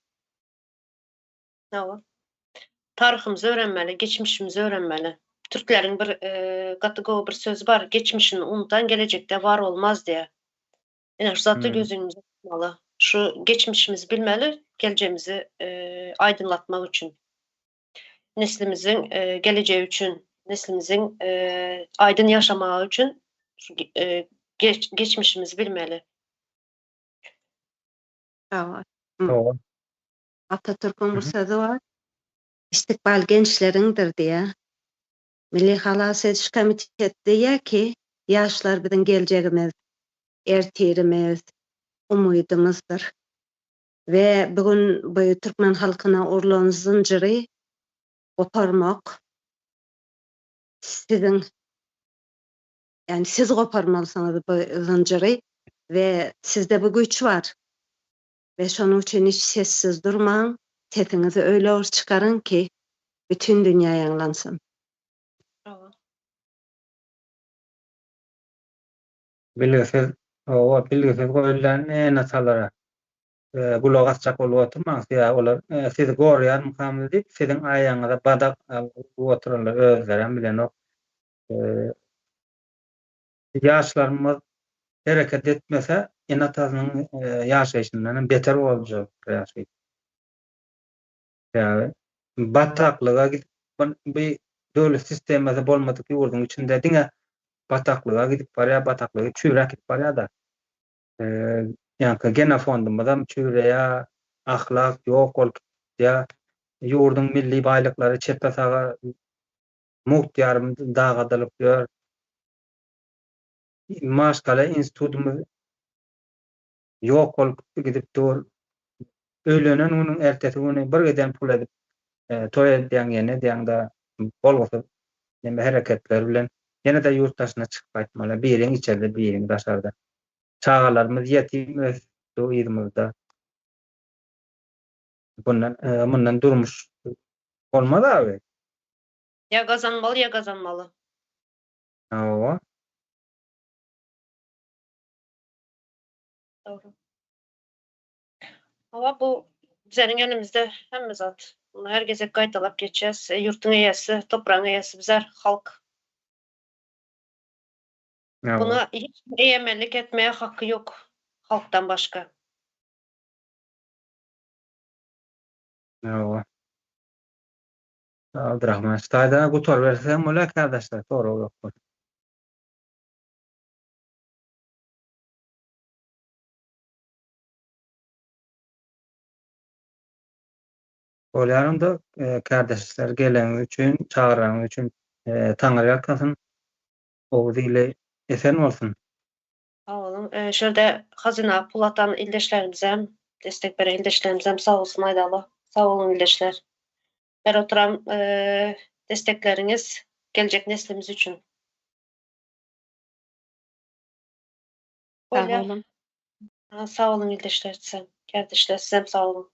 Hawa. Taryhymyzy öwrenmeli, geçmişimizi öwrenmeli. Türkleriň bir gaty gowy bir sözi bar, geçmişini unudan gelejekde bar bolmaz diýýär. Ine şu zatda göz öňümizde tutmaly. Şu geçmişimizi bilmeli, geljegimizi aýdyňlatmak üçin. Neslimiziň gelejegi üçin, neslimiziň aýdyn ýaşamagy üçin şu geçmişimizi bilmeli. Hawa. Hawa. Atatürküň bir sözi bar, Istikbal gençleriňdir diýýär. Milli halas ediş komiteti diýýär ki, ýaşlar biziň geljegimiz, ertirimiz, umydymyzdyr. We bu gün bu türkmen halkyna urlan zynjyry goparmak siziň, ýagny siz goparmalysyňyz bu zynjyry we sizde bu güýç bar. We şonuň üçin hiç sessiz durmaň, sesiňizi öýle bir çykaryň ki, bütin dünýä ýaňlansyn. Hawa. Bilgisiz, hawa, bilgisiz goýulýan ene-atalara gulak asjak bolup oturmaň, sebäbi olar sizi goraýarmykamyz diýip, siziň aýagyňyza badak urup oturanlar özlerem bilenok. Ýaşlarymyz hereket etmese, ene-atasynyň ýaşaýşyndan hem beter boljak ýaşaýyş. Sebäbi bataklyga gidip, bu döwlet sistemasy bolmadyk ýurduň içinde diňe bataklyga gidip barýar, bataklyga çüýräp gidip barýar-da. Ýaňky genofondumyzam çüýreýär, ahlak ýok bolup gidýär, ýurduň milli baýlyklary çepe-saga mugt ýarym dagadylyp ýör. Maşgala institutymyz ýok bolup gidip dur. Öýlenen günüň ertesi güni bir giden pul edip. Toý edýäň, ýene edýäň-de, bolgusyz neme hereketler bilen ýene-de ýurt daşyna çykyp gaýtmaly. Biriň içerde, biriň daşarda. Çagalarymyz ýetim ösdi yzymyzda. Bundan mundan durmuş bolmaz abi. Ýa gazanmaly, ýa gazanmaly. Hawa. Dogry. Hawa bu bizleriň elimizde hemme zat. Muny her gezek gaýtalap geçýäs. Ýurtuň eýesi, topragyň eýesi bizler, halk. Buna hiç kim eýemenlik etmäge haky ýok halkdan başga. Hawa. Abdurahman şu taýda gutaryberseň bolýar kardeşler sorag ýok bolsa. Bolýar onda kärdeşler geleniňiz üçin, çagyranyňyz üçin Taňry ýalkasyn. Oguz ili esen bolsun. Sag boluň. Şu ýerde hazyna pul atan ildeşlerimizem, destek beren ildeşlerimizem sag bolsun aýdaly. Sag boluň ildeşler. Her oturan destekleriňiz geljek neslimiz üçin. Sag boluň. Sag boluň ildeşler sizem. Kärdeşler sizem sag boluň.